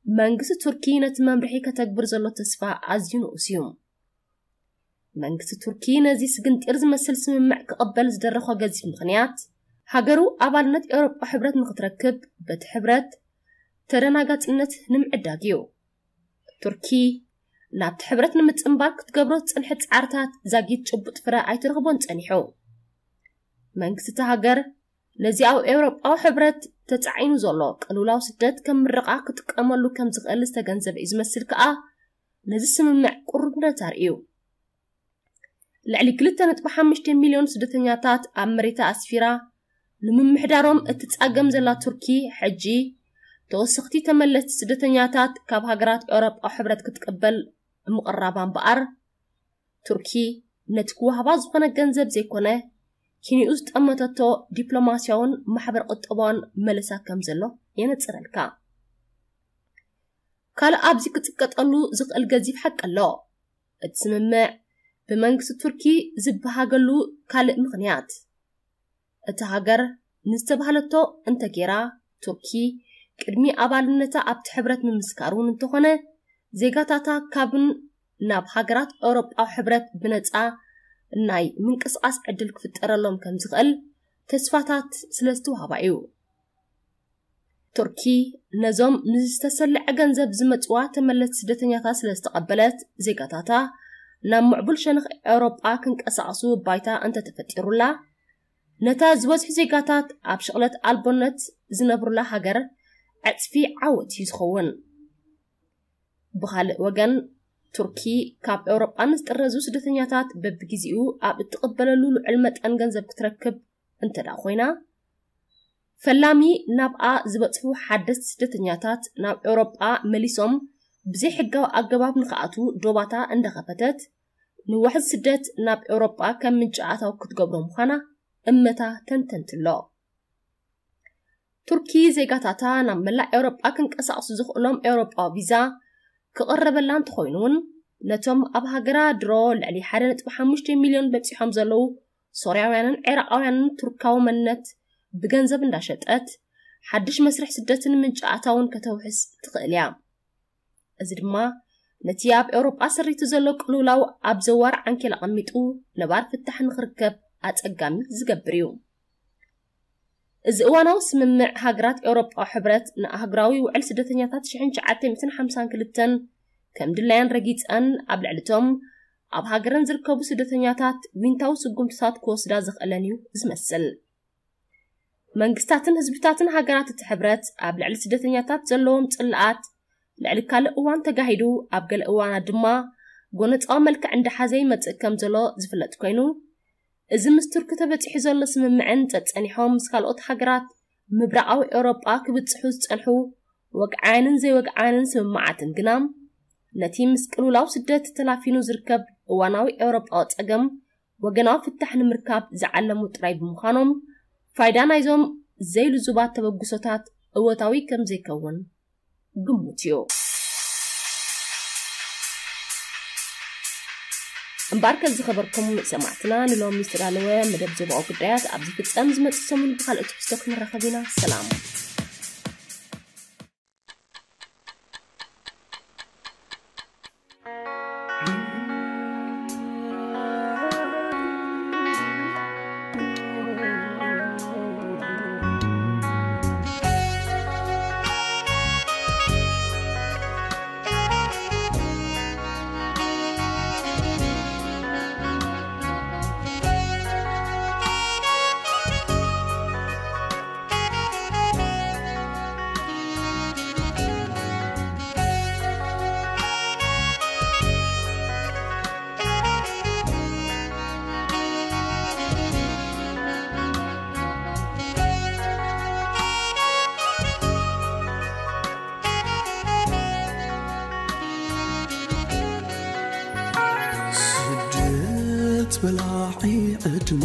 መንግስቲ ቱርኪ ነቲ መምርሒ ከተግብር ዘሎ ተስፋ ኣዝዩ ንኡስ እዩ። መንግስቲ ቱርኪ ነዚ ስግንጢር ዝመስል ስምምዕ ክቕበል ዝደረኾ ገዚፍ ምኽንያት፣ ሃገሩ ኣባልነት ኤውሮጳ ሕብረት ንኽትረክብ በቲ ሕብረት ተደናጋጽነት ንምዕዳግ እዩ። ቱርኪ ናብቲ ሕብረት ንምጽንባር ክትገብሮ ዝጸንሐት ጻዕርታት ዛጊት ጭቡጥ ፍረ ኣይትረኽቦን ጸኒሑ። መንግስቲ እታ ሃገር ነዚ ኣብ ኤውሮጳዊ ሕብረት ተጻዒኑ ዘሎ ቅልውላው ስደት ከም ምርቓ ክጥቀመሉ ከም ዝኽእል ዝተገንዘበ እዩ ዝመስል ከኣ ነዚ ስምምዕ ቅሩብነት ኣርእዩ። ልዕሊ ክልተ ነጥቢ ሓሙሽተ ሚልዮን ስደተኛታት ኣብ መሬታ ኣስፊራ ንምምሕዳሮም እትጻገም ዘላ ቱርኪ፣ ሕጂ ተወሰኽቲ ተመለስቲ ስደተኛታት ካብ ሃገራት ኤውሮጳዊ ሕብረት ክትቅበል ምቕራባ እምበኣር፣ ቱርኪ ነቲ ክወሃባ ዝኾነ ገንዘብ ዘይኮነ፣ ኪንኡ ዝጠመተቶ ዲፕሎማስያውን ማሕበረ ቁጠባውን መለሳ ከም ዘሎ የነጽረልካ። ካልእ ኣብዚ ክጽቀጠሉ ዝኽእል ገዚፍ ሓቂ ኣሎ። እቲ ስምምዕ ብመንግስቲ ቱርኪ ዝበሃገሉ ካልእ ምኽንያት፣ እታ ሃገር ንዝተባህለቶ እንተጌራ፣ ቱርኪ ቅድሚ ኣባልነታ ኣብቲ ሕብረት ምምስካር እውን እንተኾነ፣ ዜጋታታ ካብን ናብ ሃገራት ኤውሮጳዊ ሕብረት ብነጻ ናይ ምንቅስቓስ ዕድል ክፍጠረሎም ከም ዝኽእል ተስፋታት ስለ ዝተዋህባ እዩ። ቱርኪ ነዞም ንዝተሰልዐ ገንዘብ ዝመጽዋ ተመለስቲ ስደተኛታት ስለ ዝተቐበለት፣ ዜጋታታ ናብ ምዕቡል ሸነኽ ኤውሮጳ ክንቀሳቐሱ ባይታ እንተተፈጢሩላ፣ ነታ ዝበዝሑ ዜጋታት ኣብ ሽቕለት ኣልቦነት ዝነብሩላ ሃገር ዕጽፊ ዓወት እዩ ዝኸውን። ብኻልእ ወገን፣ ቱርኪ ካብ ኤውሮጳ ንዝጥረዙ ስደተኛታት በብግዜኡ ኣብ እትቕበለሉ ልዑል መጠን ገንዘብ ክትረክብ እንተ ደኣ ኮይና፣ ፈላሚ ናብኣ ዝበጽሑ ሓደስቲ ስደተኛታት ናብ ኤውሮጳ መሊሶም ብዘይሕጋዊ ኣገባብ ንኽኣትዉ ዶባታ እንዳኸፈተት፣ ንዋሕዚ ስደት ናብ ኤውሮጳ ከም ምንጪ ኣታዊ ክትገብሮ ምዃና እመታ ተንተንቲ ኣሎ። ቱርኪ ዜጋታታ ናብ መላእ ኤውሮጳ ክንቀሳቐሱ ዝኽእሎም ኤውሮጳዊ ቪዛ ክቕረበላ እንተኾይኑ እውን፣ ነቶም ኣብ ሃገራ ድሮ ልዕሊ ሓደ ነጥቢ ሓሙሽተ ሚልዮን በጺሖም ዘለዉ ሶርያውያንን ዒራቓውያንን ቱርካዊ መንነት ብገንዘብ እንዳሸጠት፣ ሓድሽ መስርሕ ስደትን ምንጪ ኣታውን ከተውሕስ ትኽእል እያ። እዚ ድማ ነቲ ኣብ ኤውሮጳ ሰሪቱ ዘሎ ቅልውላው ኣብ ዘዋር ዓንኬል ኣቐሚጡ ነባር ፍታሕ ንኽርከብ ኣጸጋሚ ዝገብር እዩ። እዚ እዋናዊ ስምምዕ ሃገራት ኤውሮጳዊ ሕብረት ንኣህጉራዊ ውዕል ስደተኛታት ሽሕን ትሽዓተ ሚእትን ሓምሳን ክልተን ከም ድላየን ረጊጸን ኣብ ልዕሊ እቶም ኣብ ሃገረን ዝርከቡ ስደተኛታት ዊንታዊ ስጉምትታት ክወስዳ ዘኽእለን እዩ ዝመስል። መንግስታትን ህዝብታትን ሃገራት እቲ ሕብረት ኣብ ልዕሊ ስደተኛታት ዘለዎም ጽልኣት ልዕሊ ካልእ እዋን ተጋሂዱ፣ ኣብ ገለ እዋናት ድማ ጎነጻዊ መልክዕ እንዳሓዘ ይመጽእ ከም ዘሎ ዝፍለጥ ኮይኑ፣ እዚ ምስ ቱርኪ ተበጺሑ ዘሎ ስምምዕን ጸጸኒሖም ምስ ካልኦት ሃገራት ምብራቓዊ ኤውሮጳ ክብጽሑ ዝጸንሑ ወግዓውያንን ዘይወግዓውያንን ስምምዓትን ግና፣ ነቲ ምስ ቅልውላው ስደት ተላፊኑ ዝርከብ እዋናዊ ኤውሮጳዊ ጸገም ወገናዊ ፍታሕ ንምርካብ ዝዓለሙ ጥራይ ብምዃኖም፣ ፋይዳ ናይዞም ዘይልዙባት ተበግሶታት እወታዊ ከም ዘይከውን ግሙት እዩ። እምበኣርከ ዝኸበርኩም ሰማዕትና፣ ንሎሚ ዝተዳለወ መደብ ዞባዊ ጉዳያት ኣብዚ ፍጸም። ዝመጽእ ሰሙን ብኻልእ ትሕዝቶ ክንራኸብ ኢና። ሰላም። ስደት በላዒ ዕድመ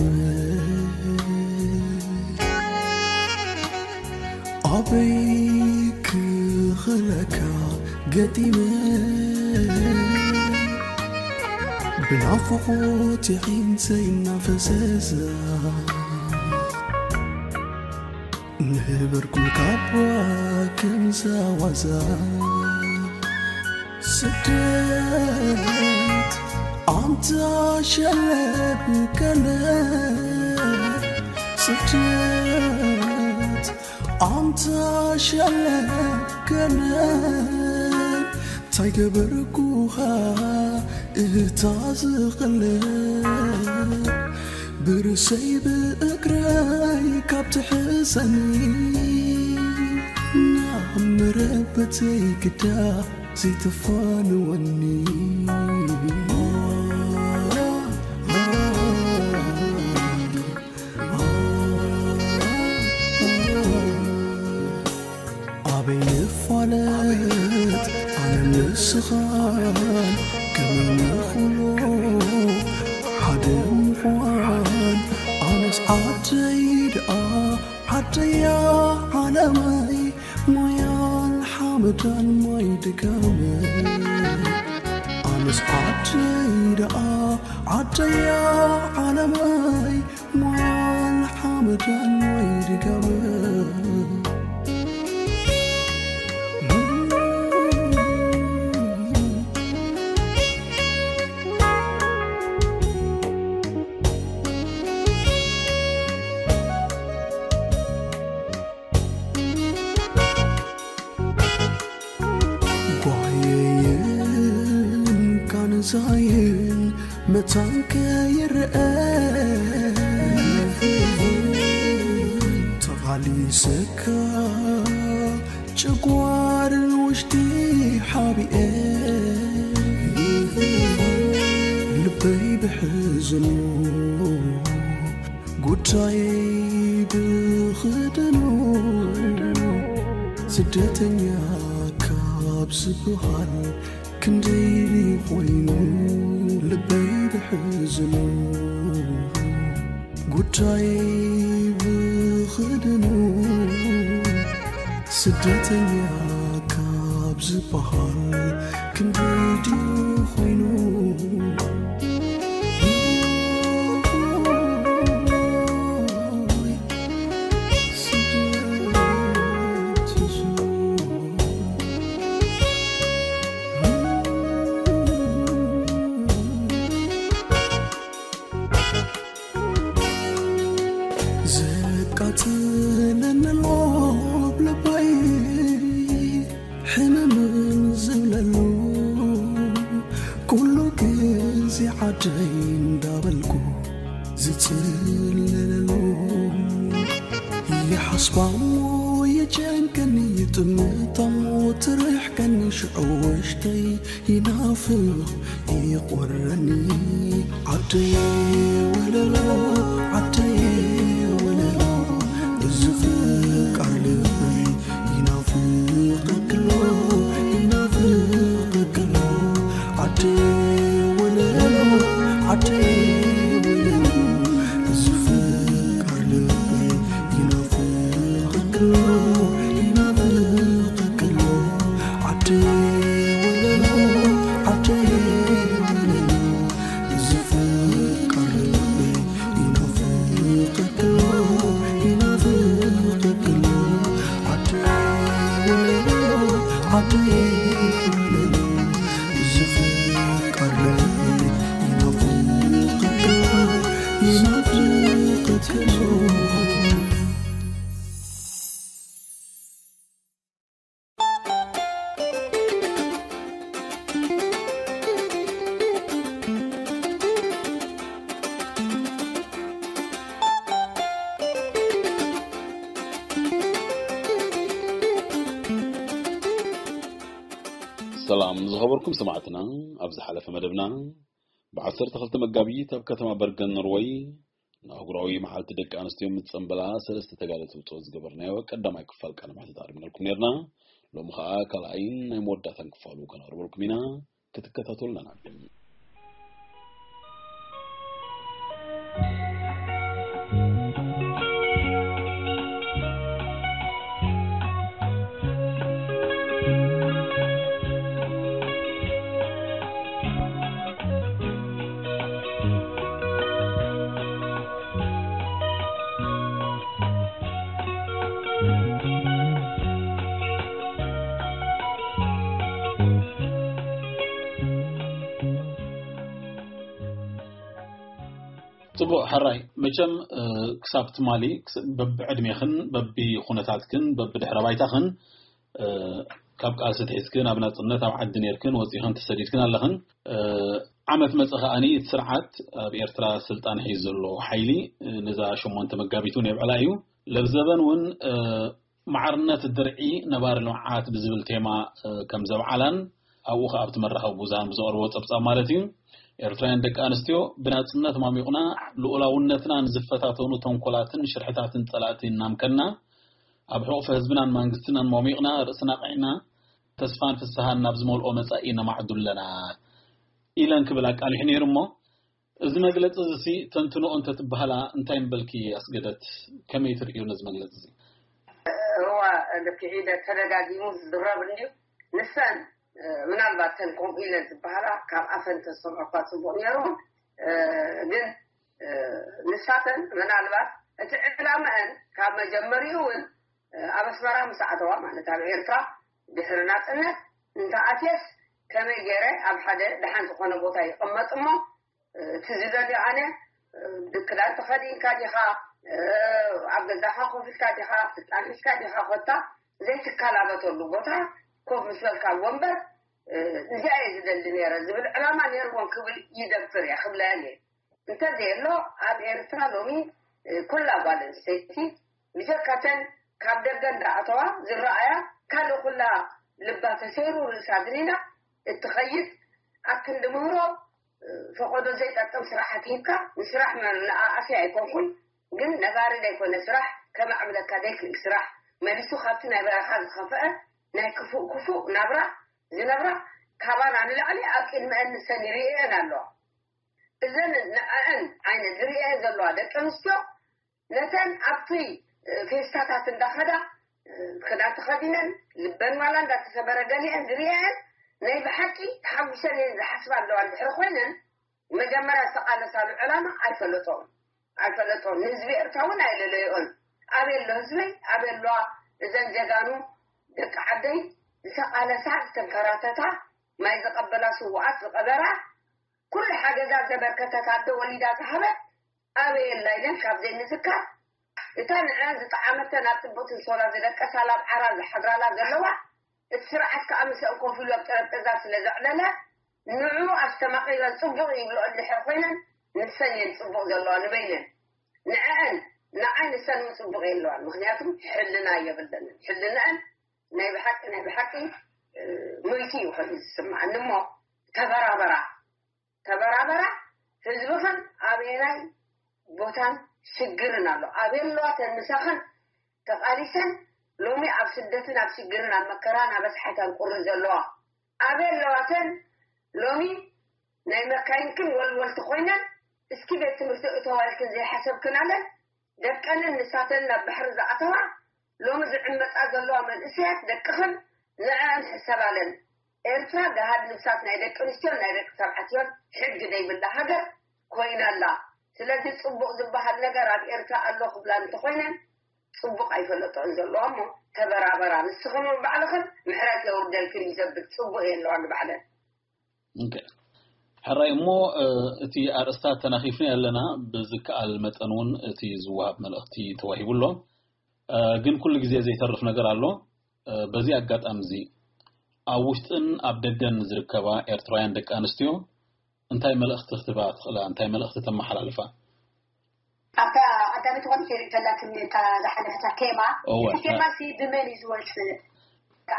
ኣበይ ክኽለካ ገጢመ ብናፍቖት የዒንተይ እናፈሰሳ ነበርኩ ካባ ከምዛ ዋዛ። ስደት ኣንታ ሸለብ ከነ፣ ስደት ኣንታ ሸለብ ከነ፣ እንታይ ገበርኩኻ እታ ዝቕለብ ብርእሰይ ብእግረይ ካብ ትሕሰኒ ናብ መረበተይ ግዳ ዘይተፋንወኒ። ኣበይ ንፋለጥ ኣነ ንስኻን ከመይ ንኽሎ ሓደ ምዃን? ኣነስ ዓደይ ደኣ ዓደያ ዓለመይ ሞያን ሓመዳን ማይ ድጋመ። ኣነስ ዓደይ ደኣ ዓደያ ዓለመይ ሞያን ሓመዳን ማይ ድጋመ። ጓየይን ካንዛይን መታን ከይርአ ተቓሊሰካ ጨጓርን ውሽጢ ሓቢኤ ልበይ ብሕዝኑ ጉዳይ ብኽደኑ ስደተኛ ካብ ዝበሃል ክንደይ ኮይኑ ልበይ ብሕዝኑ ጉዳይ ብኽደኑ ስደተኛ ካብ ዝበሃል ክንደይ ድዩ ኮይኑ? ዘቃጽለኒ ኣሎ ልበይ ሕምምን ዝብለሉ ኩሉ ግዜ ዓደይ እንዳበልኩ ዝጽለለሉ ይሓስባሞ ይጨንቀኒ ይጥምታሞ ትርሕቀኒ ሽዑ ውሽጠይ ይናፍቕ ይቖረኒ ዓደይ ወለሎ ዓደይ ወለሎ እዚ ፍቃር ልበይ ይናፍቐክሎ ይናፍቐክሎ ዓደይ ወለሎ ዓደይ ወለሎ እዚ ፍቃር ልበይ ይናፍቐክሎ ይናፍቐክሎ ዓደይ ወለሎ ዓደይ ወለሎ እዚ ፍቃር ልበይ ይናፍቐክሎ ይናፍቐክሎ ዓደይ ወለሎ ዓደይ ወለሎ እዚ ፍቃር ልበይ ይናፍቐክሎ ይናፍቐክሎ። ሰላም ዝኸበርኩም ሰማዕትና፣ ኣብ ዝሓለፈ መደብና ብ ዓሰርተ ክልተ መጋቢት ኣብ ከተማ በርገን ኖርወይ ንኣህጉራዊ መዓልቲ ደቂ ኣንስትዮ ምስ ጸንበላ ሰለስተ ተጋደልቲ ብጾት ዝገበርናዮ ቀዳማይ ክፋል ቃለ መሕትት ኣቕሪብናልኩም ነርና። ሎሚ ኸኣ ካልኣይን ናይ መወዳእታን ክፋሉ ከነቕርበልኩም ኢና። ክትከታተሉና ንዓድም። ጽቡቕ፣ ሕራይ። መቸም፣ እ፣ ክሳብ ትማሊ ክስ-፣ በብዕድሜኽን በብኹነታትክን በብድሕረ ባይታኽን፣ እ፣ ካብ ቃልሲ ትሒዝክን ኣብ ናጽነት ኣብ ዓዲ ኔርክን ወጺኽን ተሰዲድክን ኣለኽን። እ፣ ዓመት መጸ ከኣኒ እቲ ስርዓት ኣብ ኤርትራ ስልጣን ሒዙ ዘሎ ሓይሊ፣ እ፣ ነዛ ሸሞንተ መጋቢት እውን የብዕላ እዩ። ለብዘበን እውን ማዕርነት ድርዒ ነባሪ ልምዓት ብዝብል ቴማ ከም ዘብዓላን ኣብኡ ከኣ ኣብቲ መራኸቢ ብዙሃን ብዘቕርቦ ጸብጻብ ማለት እዩ፣ ኤርትራውያን ደቂ ኣንስትዮ ብናጽነት ሟሚቕና ልኡላውነትና ንዝፈታተኑ ተንኮላትን ሽርሕታትን ጸላእቲ እናምከና ኣብ ሕቑፊ ህዝብናን መንግስትናን ሟሚቕና ርእስና ቐዒና ተስፋን ፍስሃን ናብ ዝመልኦ መጻኢ ነማዕዱ ኣለና ኢለን ክብል ኣቃሊሑ ነይሩ። እሞ እዚ መግለጺ እዚ ሲ ተንትኖ እንተትበሃላ እንታይ ምበልኪ ኣስገደት? ከመይ ትርእዩ ነዚ መግለጺ እዚ? እዋ ልክዒደ ተደጋጊሙ ዝዝረብ እንድዩ። ንሰን ምናልባት ተን ከምኡ ኢለን ዝበሃላ ካብ ኣፈን ተሰምዖ እኳ ጽቡቕ ነይሩ። ግን ንሳተን ምናልባት እቲ ዕላመአን ካብ መጀመሪኡ እውን ኣብ ኣስመራ ምስ ኣተዋ ማለት ኣብ ኤርትራ ድሕሪ ናጽነት እንተኣትየስ ከመይ ገይረ ኣብ ሓደ ደሓን ዝኾነ ቦታ ይቕመጥ እሞ እቲ ዝደልዮ ኣነ ክዳን ተኸዲንካ ዲኻ ኣብ ገዛኻ ኮፍ ኢልካ ዲኻ ስልጣን ሒዝካ ዲኻ ኮታ ዘይትከላበተሉ ቦታ ኮፍ ምስ በልካ ወንበር እዚኣ እየ ዝደሊ ነይረ ዝብል ዕላማ ነይርዎም ክብል ይደፍር እየ ክብለየን እየ። እንተዘየሎ ኣብ ኤርትራ ሎሚ ኩላ ጓል ኣንስተይቲ ብጀካተን ካብ ደገ እንዳኣተዋ ዝረኣያ ካልእ ኩላ ልባ ተሰይሩ ርእሳ ድኒና እትኸይድ ኣብ ክንዲ ምህሮ ፈቐዶ ዘይጠቅም ስራሓት ሂብካ ንስራሕ ንኣኣሲ ኣይኮንኩን ግን ነባሪ ዘይኮነ ስራሕ ከማዕብለካ ዘይክእል ስራሕ መሊሱ ካብቲ ናይ በረኻ ዝኸፍአ ናይ ክፉእ ክፉእ ናብራ ዝነብራ ካባና ንላዕሊ ኣብ ቅድመአን ንሰን ይርእየን ኣለዋ። እዘን ንዐአን ዓይነት ዝርእየን ዘለዋ ደቂ ኣንስትዮ ነተን ኣብቲ ፌስታታት እንዳኸዳ ክዳን ተኸዲነን ልበን ዋላ እንዳተሰበረ ገሊአን ዝርእየን ናይ ብሓቂ ተሓጒሰን እየን ዝሓስባ ኣለዋ እንድሕር ኮይነን መጀመርያ ዝተቓለሳሉ ዕላማ ኣይፈለጦን ኣይፈለጦን ንህዝቢ ኤርትራ እውን ኣይለለዮን ኣበይ ኣሎ ህዝበይ ኣበይ ኣለዋ እዘን ጀጋኑ ደቂ ዓደይ ዝተቓለሳ ዝተንከራተታ ማይ ዝቐበላ ስውኣት ዝቐበራ ኩሉ ሓገዛት ዘበርከተት ኣደ ወሊዳ ዝሃበት ኣበይ ኣላ ኢለን ካብ ዘይምዝካር እታ ንዐ ዝጠዓመተን ኣብ ጥቡእ ትንሶላ ዝደቀሳላ ኣብ ዓራ ዝሓድራላ ዘለዋ እቲ ስርዓት ከዓ ምስአን ኮፍ ኢሉ ኣብ ጠረጴዛ ስለ ዘዕለለ ንዑ ኣስተማቒረን ፅቡቕ ይብልኦ እንድሕር ኮይነን ንሰን እየን ፅቡቕ ዘለዋ ንበይነን ንዐአን ንዓይ ንሰን እውን ፅቡቕ የለዋን ምክንያቱ ሕልና የብለንን ሕልንአን ናይ ብሓቂ ናይ ብሓቂ ሞይቲ እዩ ኮይኑ ዝስምዓኒ እሞ ተበራበራ ተበራበራ ህዝብኽን ኣበየናይ ቦታን ሽግርን ኣሎ ኣበየለዋተን ምሳኽን ተቓሊሰን ሎሚ ኣብ ስደትን ኣብ ሽግርን ኣብ መከራን ኣብ ኣስሓታን ቁርን ዘለዋ ኣበየለዋተን ሎሚ ናይ መካይንክን ወልወልቲ ኮይነን እስኪ ቤት ትምህርቲ እተዋልክን ዘይሓሰብክን ኣለን ደቀንን ንሳተን ናብ ባሕሪ ዝኣተዋ ሎሚ ዝዕመጻ ዘለዋ መንእሰያት ደቅኽን ንዐኣን ሕሰባለን። ኤርትራ ገሃድ ንብሳት ናይ ደቂ ኣንስትዮን ናይ ደቂ ተባዕትዮን ሕጊ ዘይብላ ሃገር ኮይና ኣላ። ስለዚ ጽቡቕ ዝበሃል ነገር ኣብ ኤርትራ ኣሎ ክብላ እንተኾይነን ጽቡቕ ኣይፈለጥኦን ዘለዋ እሞ ተበራበራ ንስኽን እውን ባዕልኽን ምሕረት የውርደልክን እዩ ዘብል ጽቡቕ እየ ኣለዋ ንባዕለን። ሕራይ እሞ እቲ ኣርእስታት ተናኺፍና ኣለና ብዝከኣል መጠን እውን እቲ ዝወሃብ መልእኽቲ ተዋሂቡ ኣሎ ግን ኩሉ ግዜ ዘይተርፍ ነገር ኣሎ በዚ ኣጋጣሚ እዚ ኣብ ውሽጥን ኣብ ደገን ዝርከባ ኤርትራውያን ደቂ ኣንስትዮ እንታይ መልእኽቲ ክትህባ ትኽእላ እንታይ መልእኽቲ ተመሓላልፋ ኣብታ ቀዳመይቲ ቆልዓ ሪእተላትኒ እታ ዝሓለፈታ ቴማ እቲ ቴማ ሲ ብመን እዩ ዝወፅእ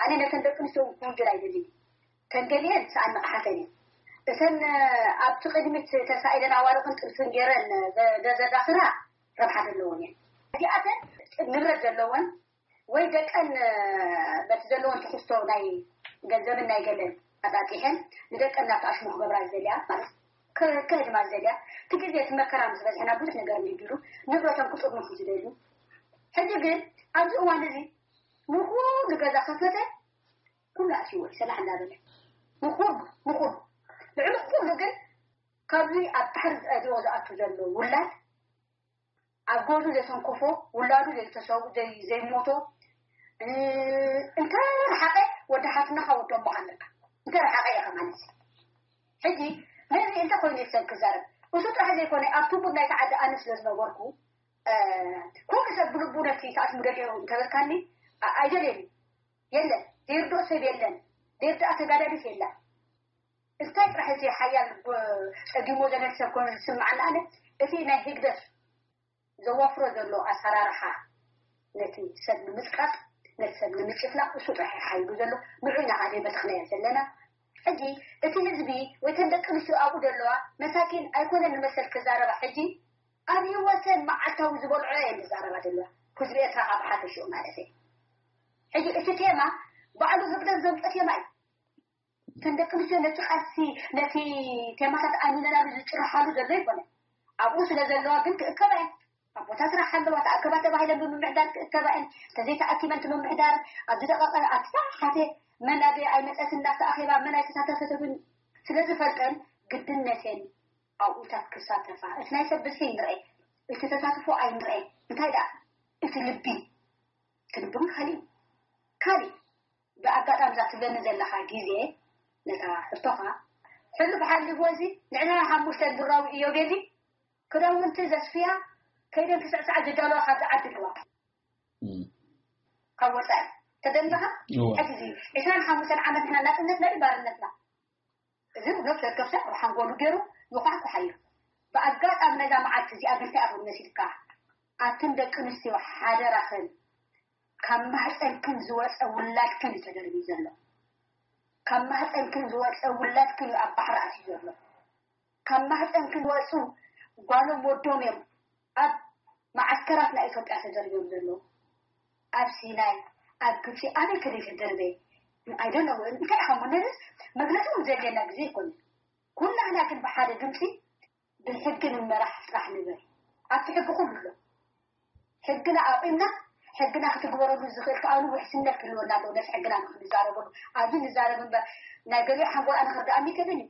ኣነ ነተን ደቂ ኣንስትዮ ክውንጀል ኣይደልን ተንገሊአን ሰኣን ንቕሓተን እዩ እተን ኣብቲ ቅድሚት ተሳኢለን ኣዋርቕን ጥልፍን ገይረን ዘዘዳኽራ ረብሓ ዘለዎን እየን እዚኣተን ንብረት ዘለወን ወይ ደቀን በቲ ዘለወን ትሕዝቶ ናይ ገንዘብን ናይ ገለን ኣጣጢሐን ንደቀን ናብቲ ኣሽሙ ክገብራ ዝደልያ ማለት ከህድማ ዝደልያ እቲ ግዜ እቲ መከራ ምስ በዝሐና ብዙሕ ነገር እንዲድሉ ንብረቶም ክጥርንፉ ዝደልዩ ሕጂ ግን ኣብዚ እዋን እዚ ንኩሉ ገዛ ከፈተ ኩሉ ኣትይዎ እዩ ሰላሕ እንዳበለ ንኩሉ ንኩሉ ልዕሊ ኩሉ ግን ካብዚ ኣብ ባሕሪ ዝኣድዎ ዝኣቱ ዘሎ ውላድ ኣብ ጎኑ ዘተንኮፎ ውላዱ ዘይተሰው ዘይሞቶ እንተ ረሓቀ ወዲ ሓፍናኻ ወዶሞ ኣለካ እንተ ረሓቀ ኢኻ ማለት ሕጂ ነዚ እንተ ኮይኑ ሰብ ክዛረብ እሱ ጥራሕ ዘይኮነ ኣብቲ ጉድ ናይቲ ዓዲ ኣነ ስለ ዝነበርኩ ኩሉ ሰብ ብልቡ ነቲ ሰዓት ምደልዮ እንተበልካኒ ኣይደልየኒ የለን ዘይርድኦ ሰብ የለን ዘይርድኣ ተጋዳሊት የላ እንታይ ጥራሕ እቲ ሓያል ጸጊሞ ዘነድ ሰብ ኮይኑ ዝስምዓኒ ኣነ እቲ ናይ ህግደፍ ዘዋፍሮ ዘሎ ኣሰራርሓ ነቲ ሰብ ንምጽቃጥ፣ ነቲ ሰብ ንምጭፍላቕ እሱ ጥራሕ ሓይሉ ዘሎ። ንዑ ኢና ኣደይ በተኽናዮ ዘለና። ሕጂ እቲ ህዝቢ ወይ ተን ደቂ ኣንስትዮ ኣብኡ ዘለዋ መሳኪን ኣይኮነን ንመሰል ክዛረባ። ሕጂ ኣብ ህይወተን መዓልታዊ ዝበልዖ እየን ዝዛረባ ዘለዋ። ህዝቢ ኤርትራ ካብ ሓፈሽኡ ማለት እዩ። ሕጂ እቲ ቴማ ባዕሉ ህግደፍ ዘምጾ ቴማ እዩ። እተን ደቂ ኣንስትዮ ነቲ ቃልሲ፣ ነቲ ቴማታት ኣሚነናሉ ዝጭርሓሉ ዘሎ ይኮነ። ኣብኡ ስለ ዘለዋ ግን ክእከባ እየን። ኣቦታት ስራሕ ኣለዋ፣ ተኣከባ ተባሂለን ብምምሕዳር ክእከባ እየን። እንተዘይተኣኪበን እቲ ምምሕዳር ኣብዚ ደቀቀ ኣብቲ ሰዓት መን ኣበይ ኣይመፀትን እናተኣኸባ መን ኣይተሳተፈትን ስለ ዝፈልጠን ግድነተን ኣብኡታት ክሳተፋ። እቲ ናይ ሰብ ብዝሒ ይንርኤ፣ እቲ ተሳትፎ ኣይንርኤ። እንታይ ደኣ እቲ ልቢ፣ እቲ ልቢ እውን ካሊእ እዩ። ካሊእ ብኣጋጣሚ እዛ ትብለኒ ዘለኻ ግዜ ነታ ሕቶኻ ሕሉፍ ሓሊፍዎ እዚ ንዕና ሓሙሽተ ብራዊ እዮቤሊ ክዳውንቲ ዘስፍያ ከይደን ክስዕስዓ ዝዳለዋ ካብዚ ዓዲ ኣለዋ ካብ ወፃኢ ተደለኻ ሕዚ እዚ ዕስራን ሓሙሽተን ዓመት ንሕና ናፅነት ናይ ባርነትና እዚ ነፍሲ ወከፍ ሰብ ኣብ ሓንጎሉ ገይሩ ይኳሕኩሓዮ። ብኣጋጣሚ ነዛ መዓልቲ እዚኣ ግን እንታይ ኢኹም መሲልካ ኣትን ደቂ ኣንስትዮ ሓደራኽን ካብ ማህፀንክን ዝወፀ ውላድክን እዩ ተደርብዩ ዘሎ። ካብ ማህፀንክን ዝወፀ ውላድክን እዩ ኣብ ባሕሪ ኣትዩ ዘሎ። ካብ ማህፀንክን ዝወፁ ጓሎም ወዶም እዮም ኣብ መዓስከራት ናይ ኢትዮጵያ ተደርብዮም ዘለዉ። ኣብ ሲናይ፣ ኣብ ግብፂ ኣበይ ከደ ተደርበ? ኣይደነ እንታይ ኢኻ ሞ ነዚ መግለፂ እውን ዘድልየና ግዜ ይኮነ። ኩላህና ግን ብሓደ ድምፂ ብሕጊ ንመራሕ ስራሕ ንበል። ኣብቲ ሕጊ ኩሉ ኣሎ። ሕግና ኣቑምና ሕግና ክትግበረሉ ዝኽእል ከኣ ውሕስነት ክህልወና ኣለዎ። ነቲ ሕግና ንክንዛረበሉ ኣብዚ ንዛረብ እምበር ናይ ገሊኡ ሓንጎል ኣነ ክርዳኣኒ ይከብደኒ።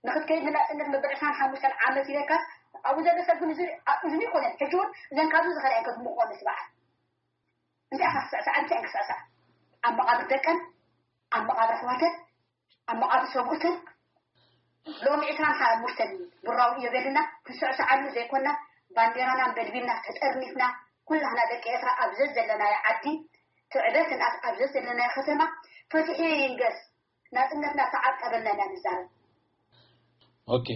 ንክትከይድ ንናፅነት መበል ዕስራን ሓሙሽተን ዓመት ይበካስ ኣብኡ ዘሎ ሰብ ግን እዚ እዝኒ ይኮነን። ሕጂ እውን እዘን ካብዚ ዝኸዳ እየን ከድምቆ ንስበዓል እንታይ ኢኻ ክስዕስዓ እንታይ ክስዕስዓ ኣብ መቓብር ደቀን ኣብ መቓብር ኣሕዋተን ኣብ መቓብር ሰብኡተን ሎሚ ዕስራን ሓሙሽተን ብራዊ እዮ በልና ክንስዕስዓሉ ዘይኮና ባንዴራና በልቢልና ተጠርኒፍና ኩላህና ደቂ ኤርትራ ኣብ ዘዘለናዮ ዓዲ ትዕበ ትንኣስ ኣብ ዘዘለናዮ ከተማ ፍትሒ ይንገስ ናጽነትና ተዓቀበልና ኢና ንዛረብ። ኦኬ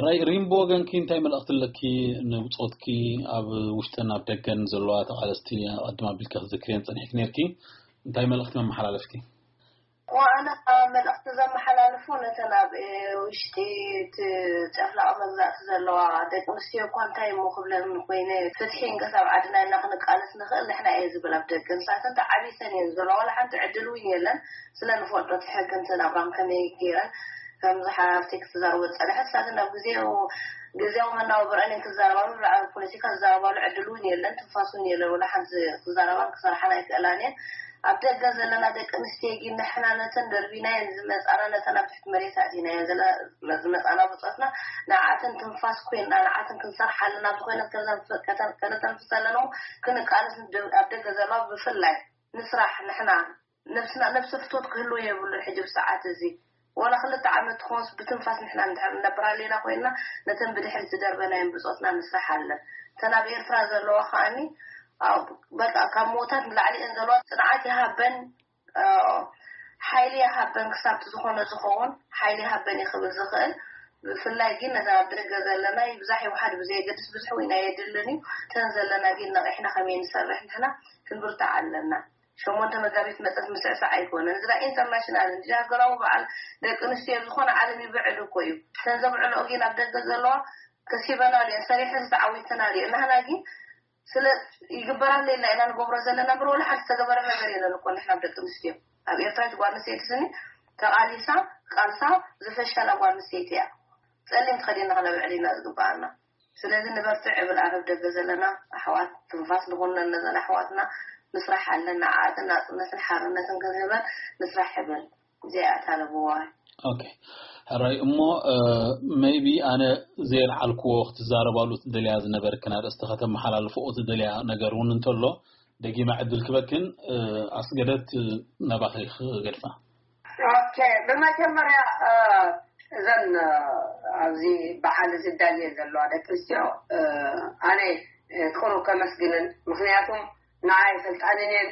ራይ ሪምቦ ወገንኪ እንታይ መልእኽቲ ኣለኪ ንብጾትኪ ኣብ ውሽጥን ኣብ ደገን ዘለዋ ተቓለስቲ ኣቐድም ኣቢልኪ ክዝክርየን ጸኒሕኪ ነርኪ እንታይ መልእኽቲ መመሓላለፍኪ ዋኣነ መልእኽቲ ዘመሓላልፎ ነተን ኣብ ውሽጢ እቲ ጨፍላቕ መግዛእቲ ዘለዋ ደቂ ኣንስትዮ እኳ እንታይ እሞ ክብለን ኮይነ ፍትሒ እንቀስ ኣብ ዓድና ኢልና ክንቃለስ ንኽእል ንሕና እየ ዝብል ኣብ ደገ ንሳተን ተዓቢሰን እየን ዘለዋ ዋላ ሓንቲ ዕድል እውን የለን ስለ ንፈልጦ እቲ ሕጊ እንትን ኣብራም ከመይ ገይረን ከም ዝሓፍቲ ክትዛረቦ ዝፀንሐት እሳ ግን ኣብ ግዜኡ ግዜያዊ መናባብረአን እየን ክዛረባሉ ብዛዕባ ፖለቲካ ዝዛረባሉ ዕድል እውን የለን ትንፋስ እውን የለን ወላ ሓንቲ ክዛረባን ክሰርሓን ኣይክእላን እየን ኣብ ደገ ዘለና ደቂ ኣንስትዮ ግን ንሕና ነተን ደርቢናየን ዝመፃና ነተን ኣብ ትሕቲ መሬት ኣእቲናየን ዝመፃና ብፆትና ንዓተን ትንፋስ ኮይና ንዓተን ክንሰርሓለን ኣብዚ ኮይነት ከነተንፍሰለን ክንቃለስ ኣብ ደገ ዘለዋ ብፍላይ ንስራሕ ንሕና ነብስና ነብሲ ፍትወት ክህልዎ የብሉን ሕጂ ብሰዓት እዚ ወላ ክልተ ዓመት ትኾንስ ብትንፋስ ንሕና እንድሕር ነብር ኣለና ኮይንና ነተን ብድሕሪት ዝደርበናየን ብጾትና ንስራሕ ኣለን እተን ኣብ ኤርትራ ዘለዋ ከኣኒ በቃ ካብ ምዉታት ንላዕሊ እየን ዘለዋ ጽንዓት ይሃበን ሓይሊ ይሃበን ክሳብቲ ዝኾነ ዝኸውን ሓይሊ ይሃበን እዩ ክብል ዝኽእል ብፍላይ ግን ነዛ ኣብ ደገ ዘለና ይብዛሕ ይውሓድ ብዘየገድስ ብዙሕ ወይ ናይ የድልን እዩ እተን ዘለና ግን ነቂሕና ከመይ ንሰርሕ ንሕና ክንብርታዕ ኣለና ሸሞንተ መጋቢት መፀት ምስዕሳዕ ኣይኮነን እዚ ናይ ኢንተርናሽናል እንጂ ሃገራዊ በዓል ደቂ ኣንስትዮ ኣብ ዝኾነ ዓለም ይብዕል እኮ እዩ እተን ዘብዕልኦ ግን ኣብ ደገ ዘለዋ ከሲበናሉ እየን ሰሪሐን ዝተዓዊተናሉ እየን ናህና ግን ስለ ይግበራሉ የላ ኢና ንገብሮ ዘለና እምበር ወላ ሓንቲ ዝተገበረ ነገር የለን እኮ ንሕና ኣብ ደቂ ኣንስትዮ ኣብ ኤርትራ እቲ ጓል ኣንስተይቲ ስኒ ተቓሊሳ ቃልሳ ዝፈሸላ ጓል ኣንስተይቲ እያ ፀሊም ተኸዲና ክነብዕል ኢና ዝግበኣና ስለዚ ንበርትዕ እብል ኣረብ ደገ ዘለና ኣሕዋት ትንፋስ ንኹነን ነዘን ኣሕዋትና ንስራሕ ኣለና ዓቅን ናፅነትን ሓርነትን ክንህበን ንስራሕ እብል እዚኣ እታ ለብዋ ኦኬ ሕራይ እሞ maybe ኣነ ዘየልዓልክዎ ክትዛረባሉ ትደልያ ዝነበርክን ኣርእስቲ ከተመሓላልፍኦ ትደልያ ነገር እውን እንተሎ ደጊመ ዕድል ክበክን ኣስገደት ናባኺ ክገድፋ ኦኬ ብመጀመርያ እዘን ኣብዚ በዓል ዝዳልየ ዘለዋ ደቂ ኣንስትዮ ኣነ ቁሩብ ከመስግንን ምክንያቱም ንዓይ ፈልጣንን እየን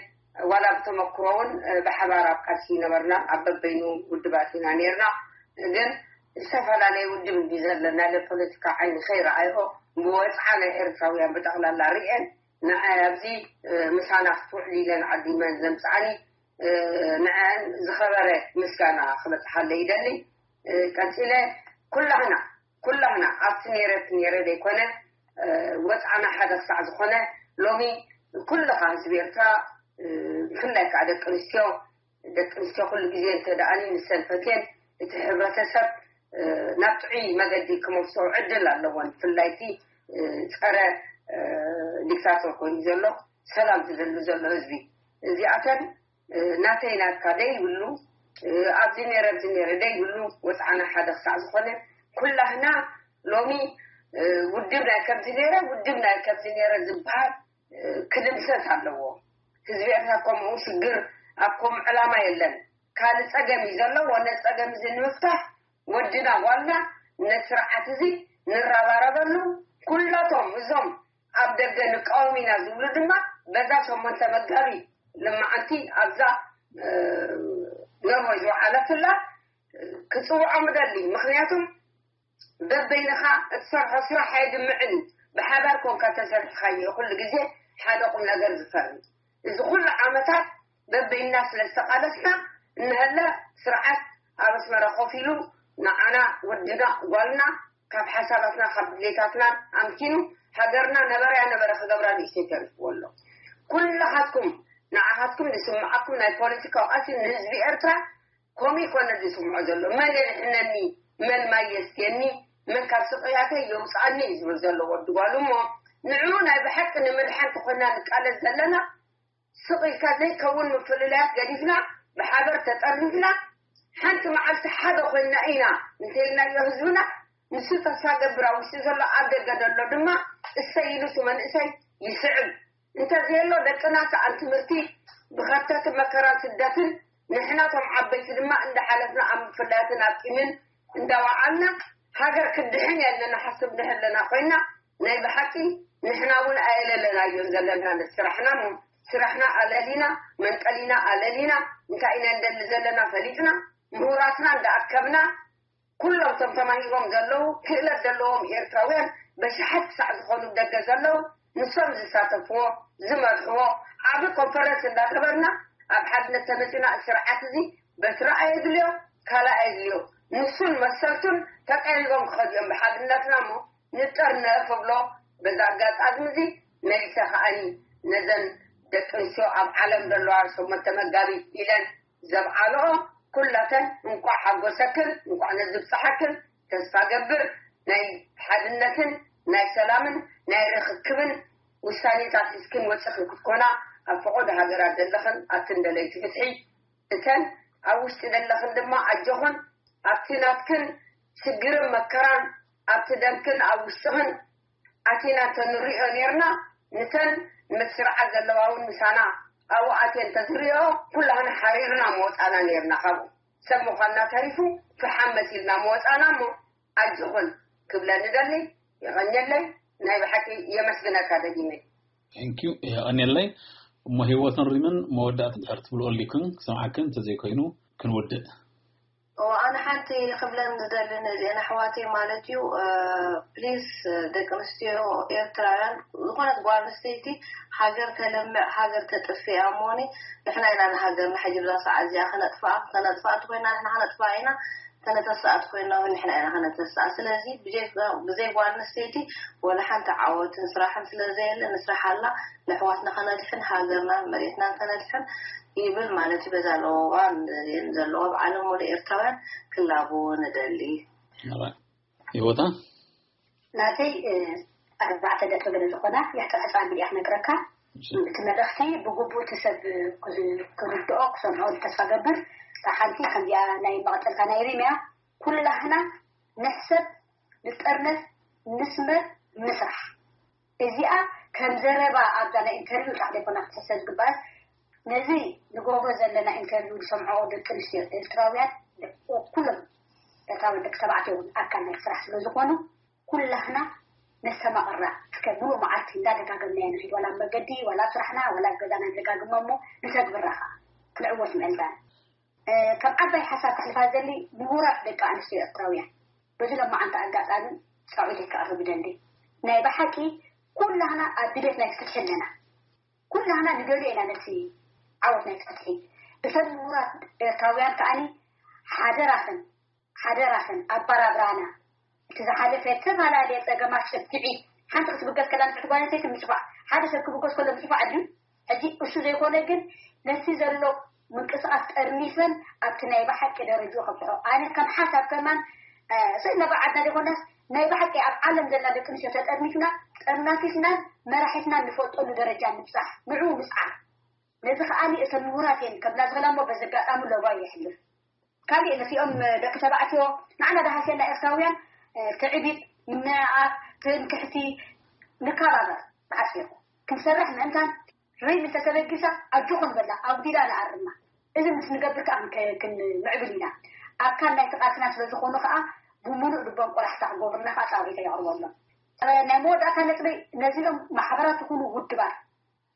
ዋላ ብተመክሮ እውን ብሓባር ኣብ ቃልሲ ነበርና ኣብ በበይኑ ውድባት ኢና ነርና ግን ዝተፈላለየ ውድብ እንዲ ዘለና ለፖለቲካ ዓይኒ ከይረኣይኦ ብወፅዓ ናይ ኤርትራውያን ብጠቕላላ ርኤን ንዓይ ኣብዚ ምሳና ክትውዕል ኢለን ዓዲመን ዘምፅኣኒ ንዐን ዝኸበረ ምስጋና ክበፅሓለ ይደሊ። ቀፂለ ኩላህና ኩላህና ኣብቲ ነይረ እቲ ነይረ ዘይኮነ ወፅዓና ሓደ ክሳዕ ዝኾነ ሎሚ ኩልኻ ህዝቢ ኤርትራ ብፍላይ ከዓ ደቂ ኣንስትዮ ደቂ ኣንስትዮ ኩሉ ግዜ እንተ ደኣኒ ንሰን ፈትየን እቲ ሕብረተሰብ ናብ ጥዑይ መገዲ ክመልሶ ዕድል ኣለዎን። ብፍላይ እቲ ፀረ ዲክታቶር ኮይኑ ዘሎ ሰላም ዝደሊ ዘሎ ህዝቢ እዚኣተን ናተይ ናትካ ደይብሉ ኣብዚ ነረ ኣብዚ ነረ ደይብሉ ወፅዓና ሓደ ክሳዕ ዝኾነ ኩላህና ሎሚ ውድብ ናይ ከምዚ ነረ ውድብ ናይ ከምዚ ነረ ዝበሃል ክድምሰስ ኣለዎ። ህዝቢ ኤርትራ ከምኡ ሽግር ኣብ ከምኡ ዕላማ የለን። ካልእ ጸገም እዩ ዘሎ። ወነ ጸገም እዚ ንምፍታሕ ወድና ጓልና ነቲ ስርዓት እዚ ንረባረበሉ። ኩላቶም እዞም ኣብ ደገ ንቃወም ኢና ዝብሉ ድማ በዛ ሸሞንተ መጋቢ ልማዓንቲ ኣብዛ ኖርወይ ዝወዓለትላ ክጽውዖም እደሊ። ምክንያቱም በበይንኻ እትሰርሖ ስራሕ ኣይድምዕን እዩ። ብሓባር ኮንካ ተሰሪሕካዮ ኩሉ ግዜ ሓደ ቁም ነገር ዝፈሪ። እዚ ኩሉ ዓመታት በበይንና ስለ ዝተቓለስና እንሀለ ስርዓት ኣብ ኣስመራ ኮፍ ኢሉ ንዓና ወድና ጓልና ካብ ሓሳባትና ካብ ድሌታትና ኣምኪኑ ሃገርና ነበረያ ነበረ ክገብራ ንእሽተይ ተሪፍዎ ኣሎ። ኩልኻትኩም ንዓኻትኩም ዝስምዓኩም ናይ ፖለቲካዊ ቀትሪ ንህዝቢ ኤርትራ ከምኡ ይኮነ ዝስምዖ ዘሎ መን የድሕነኒ መን ማይ የስትየኒ መን ካብ ስቅያተይ የውፅኣኒ እዩ ዝብል ዘሎ ወዲ ጓሉ እሞ ንዕኡ ናይ ብሓቂ ንምድሓን ተኮይና ንቃለስ ዘለና ስቕ ኢልካ ዘይከውን ምፍልላያት ገዲፍና ብሓበር ተጠርኒፍና ሓንቲ መዓልቲ ሓደ ኮይና ኢና እንተኢልናዮ ህዝብና ንሱ ተስፋ ገብር ኣብ ውሽጢ ዘሎ ኣብ ደገ ዘሎ ድማ እሰይ ኢሉ እቲ መንእሰይ ይስዕብ እንተዘየሎ ደቅና ሰኣን ትምህርቲ ብኸርተትን መከራን ስደትን ንሕና ቶም ዓበይቲ ድማ እንዳሓለፍና ኣብ ምፍላያትን ኣብ ቂምን እንዳወዓልና ሃገር ክድሕን እያ ኢልና ንሓስብ ንህለና ኮይና ናይ ብሓቂ ንሕና እውን ኣየለለናዮን ዘለና ስራሕና እሞ ስራሕና ኣለሊና መንቀሊና ኣለሊና እንታይ ኢና እንደሊ ዘለና ፈሊጥና ምሁራትና እንዳኣከብና ኩሎም ቶም ተማሂሮም ዘለዉ ክእለት ዘለዎም ኤርትራውያን በሽሓት ክሳዕ ዝኾኑ ደገ ዘለዉ ንሶም ዝሳተፍዎ ዝመርሕዎ ዓቢ ኮንፈረንስ እንዳገበርና ኣብ ሓድነት ተመፂና ስርዓት እዚ በትሪ ኣየድልዮ ካልእ ኣየድልዮ ንሱን መሰልቱን ተቀያይሮም ክኸዱ እዮም ብሓድነትና እሞ ንጠርነፍ እብሎ በዛ ኣጋጣሚ እዚ መልሰ ከዓኒ ነዘን ደቂ ኣንስትዮ ኣብ ዓለም ዘለዋ ሸሞንተ መጋቢት ኢለን ዘብዓልኦ ኩላተን እንቋዕ ሓጎሰክን እንቋዕ ነዚ ብፅሓክን ተስፋ ገብር ናይ ሓድነትን ናይ ሰላምን ናይ ርክክብን ውሳኔታት ሒዝክን ወፅኽን ክትኮና ኣብ ፈቆዶ ሃገራት ዘለኽን ኣብቲ እንደለይቲ ፍትሒ እተን ኣብ ውሽጢ ዘለኽን ድማ ኣጆኽን ኣብቲ ናትክን ሽግርን መከራን ኣብቲ ደምክን ኣብ ውሽጥኽን ኣቲና እንተንሪኦ ኔርና ንተን ምስ ስርዓት ዘለዋ እውን ምሳና ኣብኡ ኣትየን እንተዝሪኦ ኩላህና ሓሪርና መወፃና ኔርና ካብኡ ሰብ ምዃንና ተሪፉ ፍሓም መሲልና መወፃና እሞ ኣጆኽን ክብለ ንደሊ የቐንየለይ ናይ ብሓቂ የመስግነካ ደጊመይ Thank you የቐንየለይ እሞ ህይወትን ሪምን መወዳእቲ ድሕር ትብልኦ ኣሊኩን ክሰምዓክን እንተዘይኮይኑ ክንወድእ ኣነ ሓንቲ ክብለን ዝደሊ ነዚአን ኣሕዋተይ ማለት እዩ ፕሊስ ደቂ ኣንስትዮ ኤርትራውያን ዝኾነት ጓል ኣንስተይቲ ሃገር ተለምዕ ሃገር ተጥፍእ እያ እሞኒ ንሕና ኢና ንሃገርና ሕጂ ብዛ ሰዓት እዚኣ ከነጥፍኣ ከነጥፍኣ እንተኮይና ንሕና ከነጥፍኣ ኢና ከነተስኣ እንተኮይና እውን ንሕና ኢና ከነተስኣ ስለዚ ብዘይ ጓል ኣንስተይቲ ወላ ሓንቲ ዓወትን ስራሕን ስለዘየለ ንስራሓላ ንኣሕዋትና ከነድሕን ሃገርናን መሬትናን ከነድሕን ይብል ማለት እዩ በዛ ለወዋ ዘለዋ ኣብ ዓለም ሙሉእ ኤርትራውያን ክላበዎ ንደሊ ይወታ ናተይ ኣርባዕተ ነጥቢ ገለ ዝኾና የሕፅር ሕፃር ሚድያ ክነግረካ እቲ መልእኽቲ ብግቡእ እቲ ሰብ ክርድኦ ክሰምዖ ተስፋ ገብር እታ ሓንቲ ከምዚኣ ናይ መቐፀልታ ናይ ሪምያ ኩላህና ንሕሰብ ንጠርነፍ ንስመር ንስራሕ እዚኣ ከም ዘረባ ኣብዛ ናይ ኢንተርቪው ጥራሕ ዘይኮና ክትሕሰብ ዝግበኣስ ነዚ ንገብሮ ዘለና ኢንተርቪው ዝሰምዖ ደቂ ኣንስትዮ ኤርትራውያን ኩሎም ኤርትራውያን ደቂ ተባዕትዮ እውን ኣካል ናይ ስራሕ ስለ ዝኾኑ ኩላህና ነስተማቕራ እስከ ሙሉእ መዓልቲ እንዳደጋገምናዮ ንኺድ ዋላ ኣብ መገዲ ዋላ ኣብ ስራሕና ዋላ ኣብ ገዛና ንደጋግማ እሞ ንተግብራ ኸዓ ክንዕወት ምእንታን ከም ዓባይ ሓሳብ ከሕልፋ ዝደሊ ምሁራት ደቂ ኣንስትዮ ኤርትራውያን በዚ ሎማዓንቲ ኣጋጣሚ ፃውዒተይ ከቕርብ ይደሊ ናይ ብሓቂ ኩላህና ኣብ ድሌት ናይ ፍትሒ ኣለና። ኩላህና ንደልዮ ኢና ነቲ ዓወት ናይ ፍትሒ። እተን ምሁራት ኤርትራውያን ከዓኒ ሓደራኽን፣ ሓደራኽን ኣባራብራና። እቲ ዝሓለፈ ዝተፈላለየ ጸገማት ጭብጢ ሓንቲ ክትብገስ ከላ ንፍዕቲ ጓል ኣንስተይቲ ምጽፋዕ፣ ሓደ ሰብ ክብገስ ከሎ ምጽፋዕ ድዩ? ሕጂ እሱ ዘይኮነ ግን ነቲ ዘሎ ምንቅስቃስ ጠርኒፈን ኣብቲ ናይ ብሓቂ ደረጃ ከብጽሖ። ኣነ ከም ሓሳብ ከማን ስእለ ባዓድና ዘይኮነስ ናይ ብሓቂ ኣብ ዓለም ዘለና ደቂ ኣንስትዮ ተጠርኒፍና ጠርናፊፍናን መራሒትና ንፈልጠሉ ደረጃ ንብጻሕ፣ ንዑ ንጽዓር። ነዚ ከዓኒ እተን ምሁራት እየን ከብላ ዝኽእላ እሞ በዚ ኣጋጣሚ ለባይ የሕልፍ። ካሊእ ነቲኦም ደቂ ተባዕትዮ ንዓና ደሃስየና ኤርትራውያን ትዕቢት፣ ምንእኣስ፣ ትምክሕቲ ንከባበር ብሓጺሩ ክንሰርሕ ምእንታን ሪም እንተተበጊሳ ኣጆኹም በላ ኣጉዲላ ንኣርማ። እዚ ምስ ንገብር ከኣ ክንምዕብል ኢና። ኣካል ናይቲ ቃልስና ስለ ዝኾኑ ከኣ ብምሉእ ልቦም ቆላሕታ ክገብሩና ከኣ ጻውዒተ የቕርበሎም። ናይ መወዳእታ ነጥበይ ነዚኦም ማሕበራት ይኹኑ ውድባት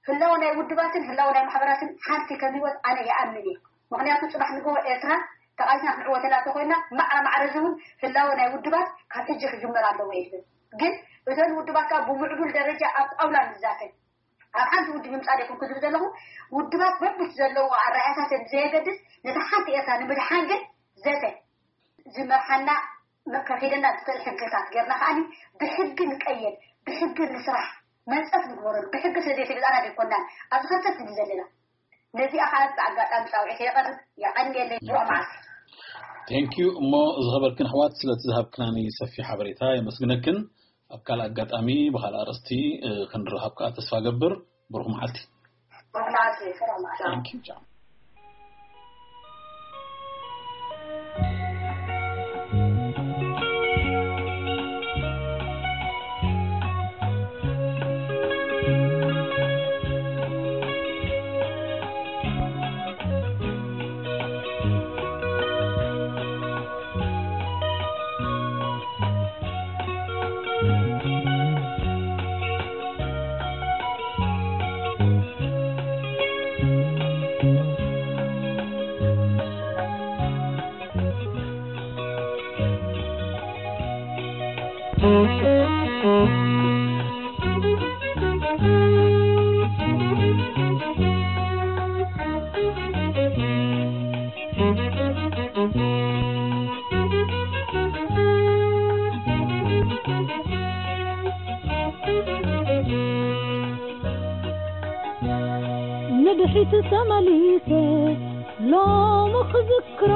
ህላወ ናይ ውድባትን ህላወ ናይ ማሕበራትን ሓንቲ ከም ህይወት ኣነ ይኣምን እየ። ምኽንያቱ ጽባሕ ንግሆ ኤርትራ ተቓሊስና ክንዕወተላ እንተኾይና ማዕረ ማዕረ እዚ እውን ህላወ ናይ ውድባት ካብ ሕጂ ክጅመር ኣለዎ እየ ዝብል። ግን እተን ውድባት ከኣ ብምዕቡል ደረጃ ኣብ ጣውላ ንዛተ ኣብ ሓንቲ ውድብ ምምጻእ ደይኮንኩ ዝብል ዘለኹ ውድባት በብቲ ዘለዎ ኣረኣእያታት ብዘየገድስ ነታ ሓንቲ ኤርትራ ንምድሓን ግን ዘተ ዝመርሓና ከኺደና ዝኽእል ሕግታት ጌርና ከዓኒ ብሕጊ ንቀየድ፣ ብሕጊ ንስራሕ፣ መንጸፍ ንግበረሉ። ብሕጊ ስለ ዘይተገዛእና ዘይኮናን ኣብዚ ከርተት ዝብል ዘለና። ነዚኣ ከኣ ብኣጋጣሚ ጻውዒት የቐርብ። የቐንየለይ። ብሩኽ መዓልቲ። Thank you። እሞ ዝኸበርክን ኣሕዋት ስለቲ ዝሃብክናኒ ሰፊሕ ሓበሬታ የመስግነክን። ኣብ ካልእ ኣጋጣሚ ብኻልእ ኣርእስቲ ክንራኸብ ከኣ ተስፋ ገብር። ብሩኽ መዓልቲ። ብሩኽ መዓልቲ። ሰላም መዓልቲ። Thank you. Ciao. ንድሕሪት ተመሊሰ ሎሚ ክዝክሮ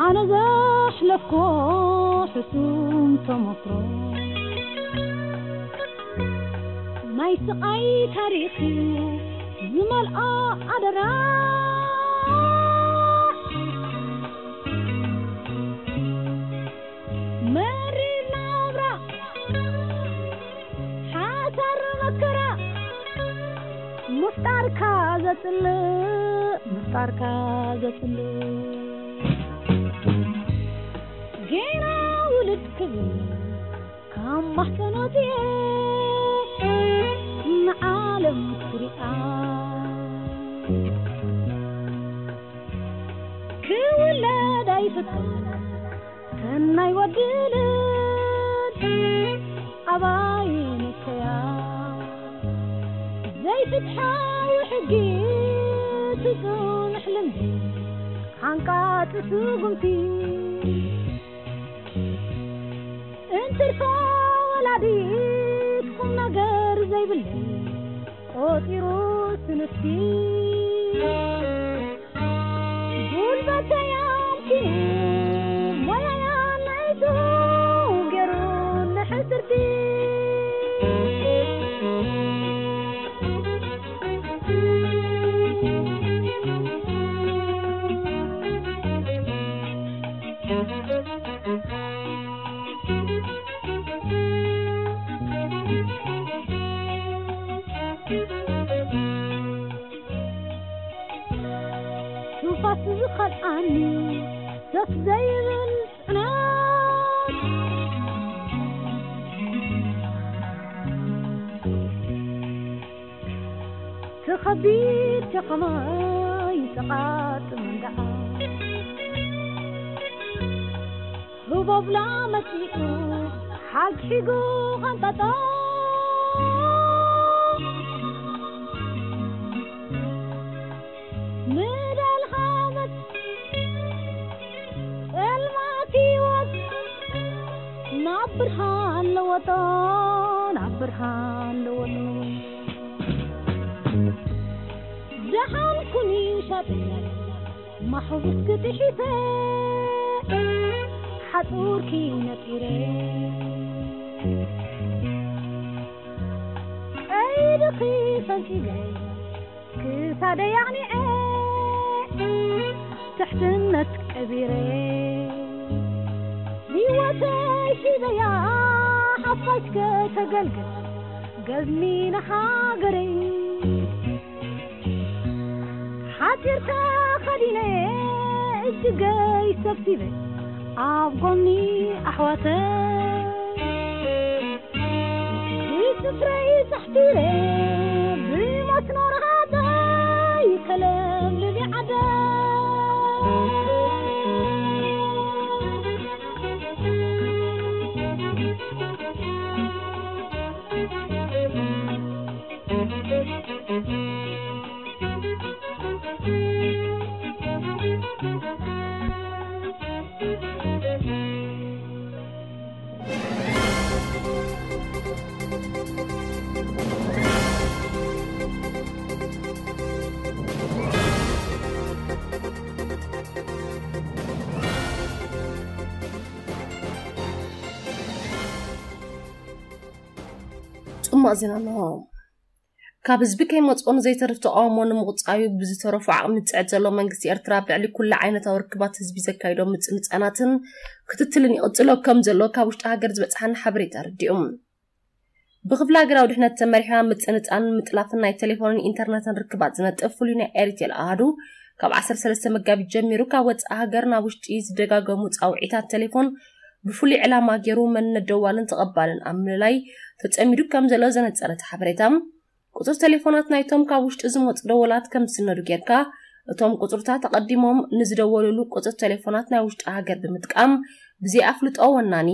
ኣነ ዘሕለፍኮ ሕሱም ተመክሮ ናይ ስቓይ ታሪኽ እዩ ዝመልኦ ኣደራ መሪር ናብራ ሓሳር መከራ ምፍጣርካ ዘጽልእ ምፍጣርካ ዘጽልእ ጌና ውልድ ክብል ካብ ማሕጸኖት እየ ንዓለም ክሪኣ ክውለድ ኣይፍቅር ከናይ ወዲ ልብ ኣባይ ንከያ ዘይፍትሓዊ ሕጊ ትጽንሕ ልምዲ ሓንቃጢ ስጉምቲ እንትርፎ ወላዲት ቁም ነገር ዘይብለይ ቆጺሩ ስንፍቲ ጉልበተይ ኣምኪኑ ሞያያ ናይቱ ገይሩ ንሕስርቲ ትንፋስ ዝኸልኣኒ ሰፍ ዘይብል ጽዕነት ትኸቢድ ሸኸማይ ተቓጥም ደኣ ቦብላ መጺኡ ሓግሒጉ ቐንጠጦ። ምዳልኻ መጽ-፣ ጸልማት ህይወት ናብ ብርሃን ለወጦ፣ ናብ ብርሃን ለወጦ። ደሓን ኩኒ ሻጥያ ማሕውስ ክትሒተ ሓጹርኪ ነጢረ። ቀይድኺ ፈንጺለ ክሳደይ ኣቕኒዐ ትሕትነት ቀቢረ። ህይወተይ ሒዘያ ሓፋሽ ከተገልግል ገዝሚ ንሃገረይ። ሓጺር ተኸዲነ እጅገይ ሰብሲበ ኣብ ጎኒ ኣሕዋተይ። ብስፍረይ ጻሕቲረ ብመስኖ ረሃጸይ ከለምልም ዓደይ። ጽማቕ ዜና ኣለዎ። ካብ ህዝቢ ከይመጽኦ ንዘይተርፍ ተቓውሞ ንምቑጻዩ ብዝተረፎ ዓቕሚ ዝጽዕት ዘሎ መንግስቲ ኤርትራ፣ ኣብ ልዕሊ ኩሉ ዓይነታዊ ርክባት ህዝቢ ዘካይዶ ምጽንጻናትን ክትትልን ይቕጽሎ ከም ዘሎ ካብ ውሽጢ ሃገር ዝበጽሓና ሓበሬታ ኣረዲኡ። ብክፍሊ ሃገራዊ ድሕነት ተመሪሓ ምጽንጻን ምጥላፍን ናይ ቴሌፎንን ኢንተርነትን ርክባት ዝነጥፍ ፍሉይ ናይ ኤሪቴል ኣሃዱ፣ ካብ ዓሰርተ ሰለስተ መጋቢት ጀሚሩ ካብ ወጻኢ ሃገር ናብ ውሽጢ ዝደጋገሙ ጻውዒታት ቴሌፎን ብፍሉይ ዕላማ ገይሩ መንነት ደዋልን ተቐባልን ኣብ ምልላይ ተጸሚዱ ከም ዘሎ ዘነጸረ እቲ ሓበሬታ፣ ቁጽሪ ቴሌፎናት ናይቶም ካብ ውሽጢ ዝመጹ ደወላት ከም ዝስነዱ ጌርካ፣ እቶም ቁጽርታት ኣቐዲሞም ንዝደወሉሉ ቁጽሪ ቴሌፎናት ናይ ውሽጢ ሃገር ብምጥቃም፣ ብዘይ ኣፍልጦ ወናኒ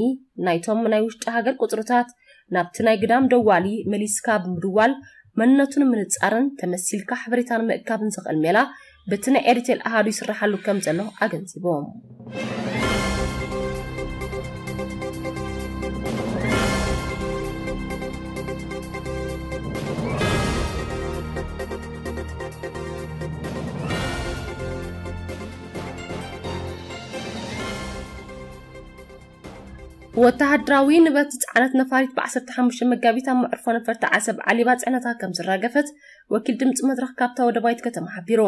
ናይቶም ናይ ውሽጢ ሃገር ቁጽርታት ናብቲ ናይ ግዳም ደዋሊ መሊስካ ብምድዋል፣ መንነቱ ንምንጻርን ተመሲልካ ሓበሬታ ንምእካብን ዘኽእል ሜላ በቲ ናይ ኤሪቴል ኣሃዱ ይስራሓሉ ከም ዘሎ ኣገንዚቦም። ወተሃደራዊ ንብረት ዝጸዓነት ነፋሪት ብ ዓሰርተ ሓሙሽተ መጋቢት ኣብ መዕርፎ ነፈርቲ ዓሰብ ዓሊባ ጽዕነታ ከም ዝራገፈት ወኪል ድምጺ መድረኽ ካብታ ወደባዊት ከተማ ሓቢሩ።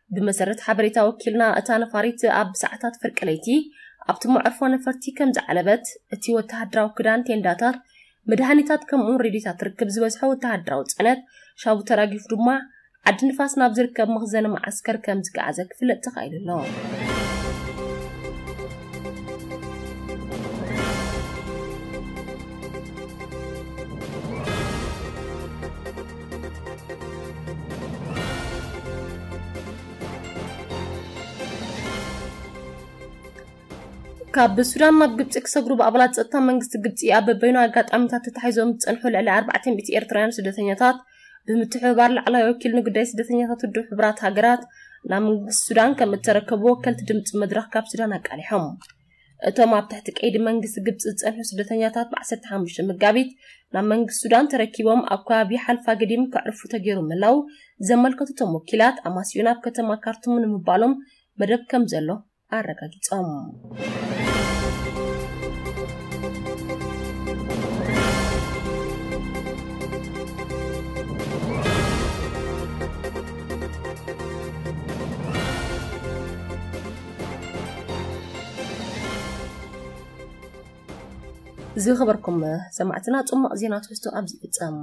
ብመሰረት ሓበሬታ ወኪልና፣ እታ ነፋሪት ኣብ ሰዓታት ፍርቂ ለይቲ ኣብቲ መዕርፎ ነፈርቲ ከም ዝዓለበት፣ እቲ ወተሃደራዊ ክዳን፣ ቴንዳታት፣ መድሃኒታት ከምኡውን ሬድዮታት ርክብ ዝበዝሖ ወተሃደራዊ ጽዕነት ሻቡ ተራጊፉ ድማ ዓዲ ንፋስ ናብ ዝርከብ መኽዘን መዓስከር ከም ዝገዓዘ ክፍለጥ ተኻኢሉ ኣሎ። ካብ ሱዳን ናብ ግብጺ ክሰግሩ ብኣባላት ጸጥታ መንግስቲ ግብጺ ኣብ በበይኑ ኣጋጣሚታት ተታሒዞም ዝጸንሑ ልዕሊ ኣርባዕተ ሚእቲ ኤርትራውያን ስደተኛታት ብምትሕብባር ላዕለዋይ ወኪል ንጉዳይ ስደተኛታት ውድብ ሕቡራት ሃገራት ናብ መንግስቲ ሱዳን ከም እተረከቡ ወከልቲ ድምጺ መድረኽ ካብ ሱዳን ኣቃሊሖም። እቶም ኣብ ትሕቲ ቀይዲ መንግስቲ ግብጺ ዝጸንሑ ስደተኛታት ብ ዓሰርተ ሓሙሽተ መጋቢት ናብ መንግስቲ ሱዳን ተረኪቦም ኣብ ከባቢ ሓልፋ ገዲም ከዕርፉ ተገይሩ ምህላው ዘመልከቱ እቶም ወኪላት፣ ኣማሲኡ ናብ ከተማ ካርቱም ንምባሎም መደብ ከም ዘሎ ኣረጋጊጾም። ዝኸበርኩም ሰማዕትና፣ ጽማቕ ዜና ትሕዝቶ ኣብዚ ይፍጸም።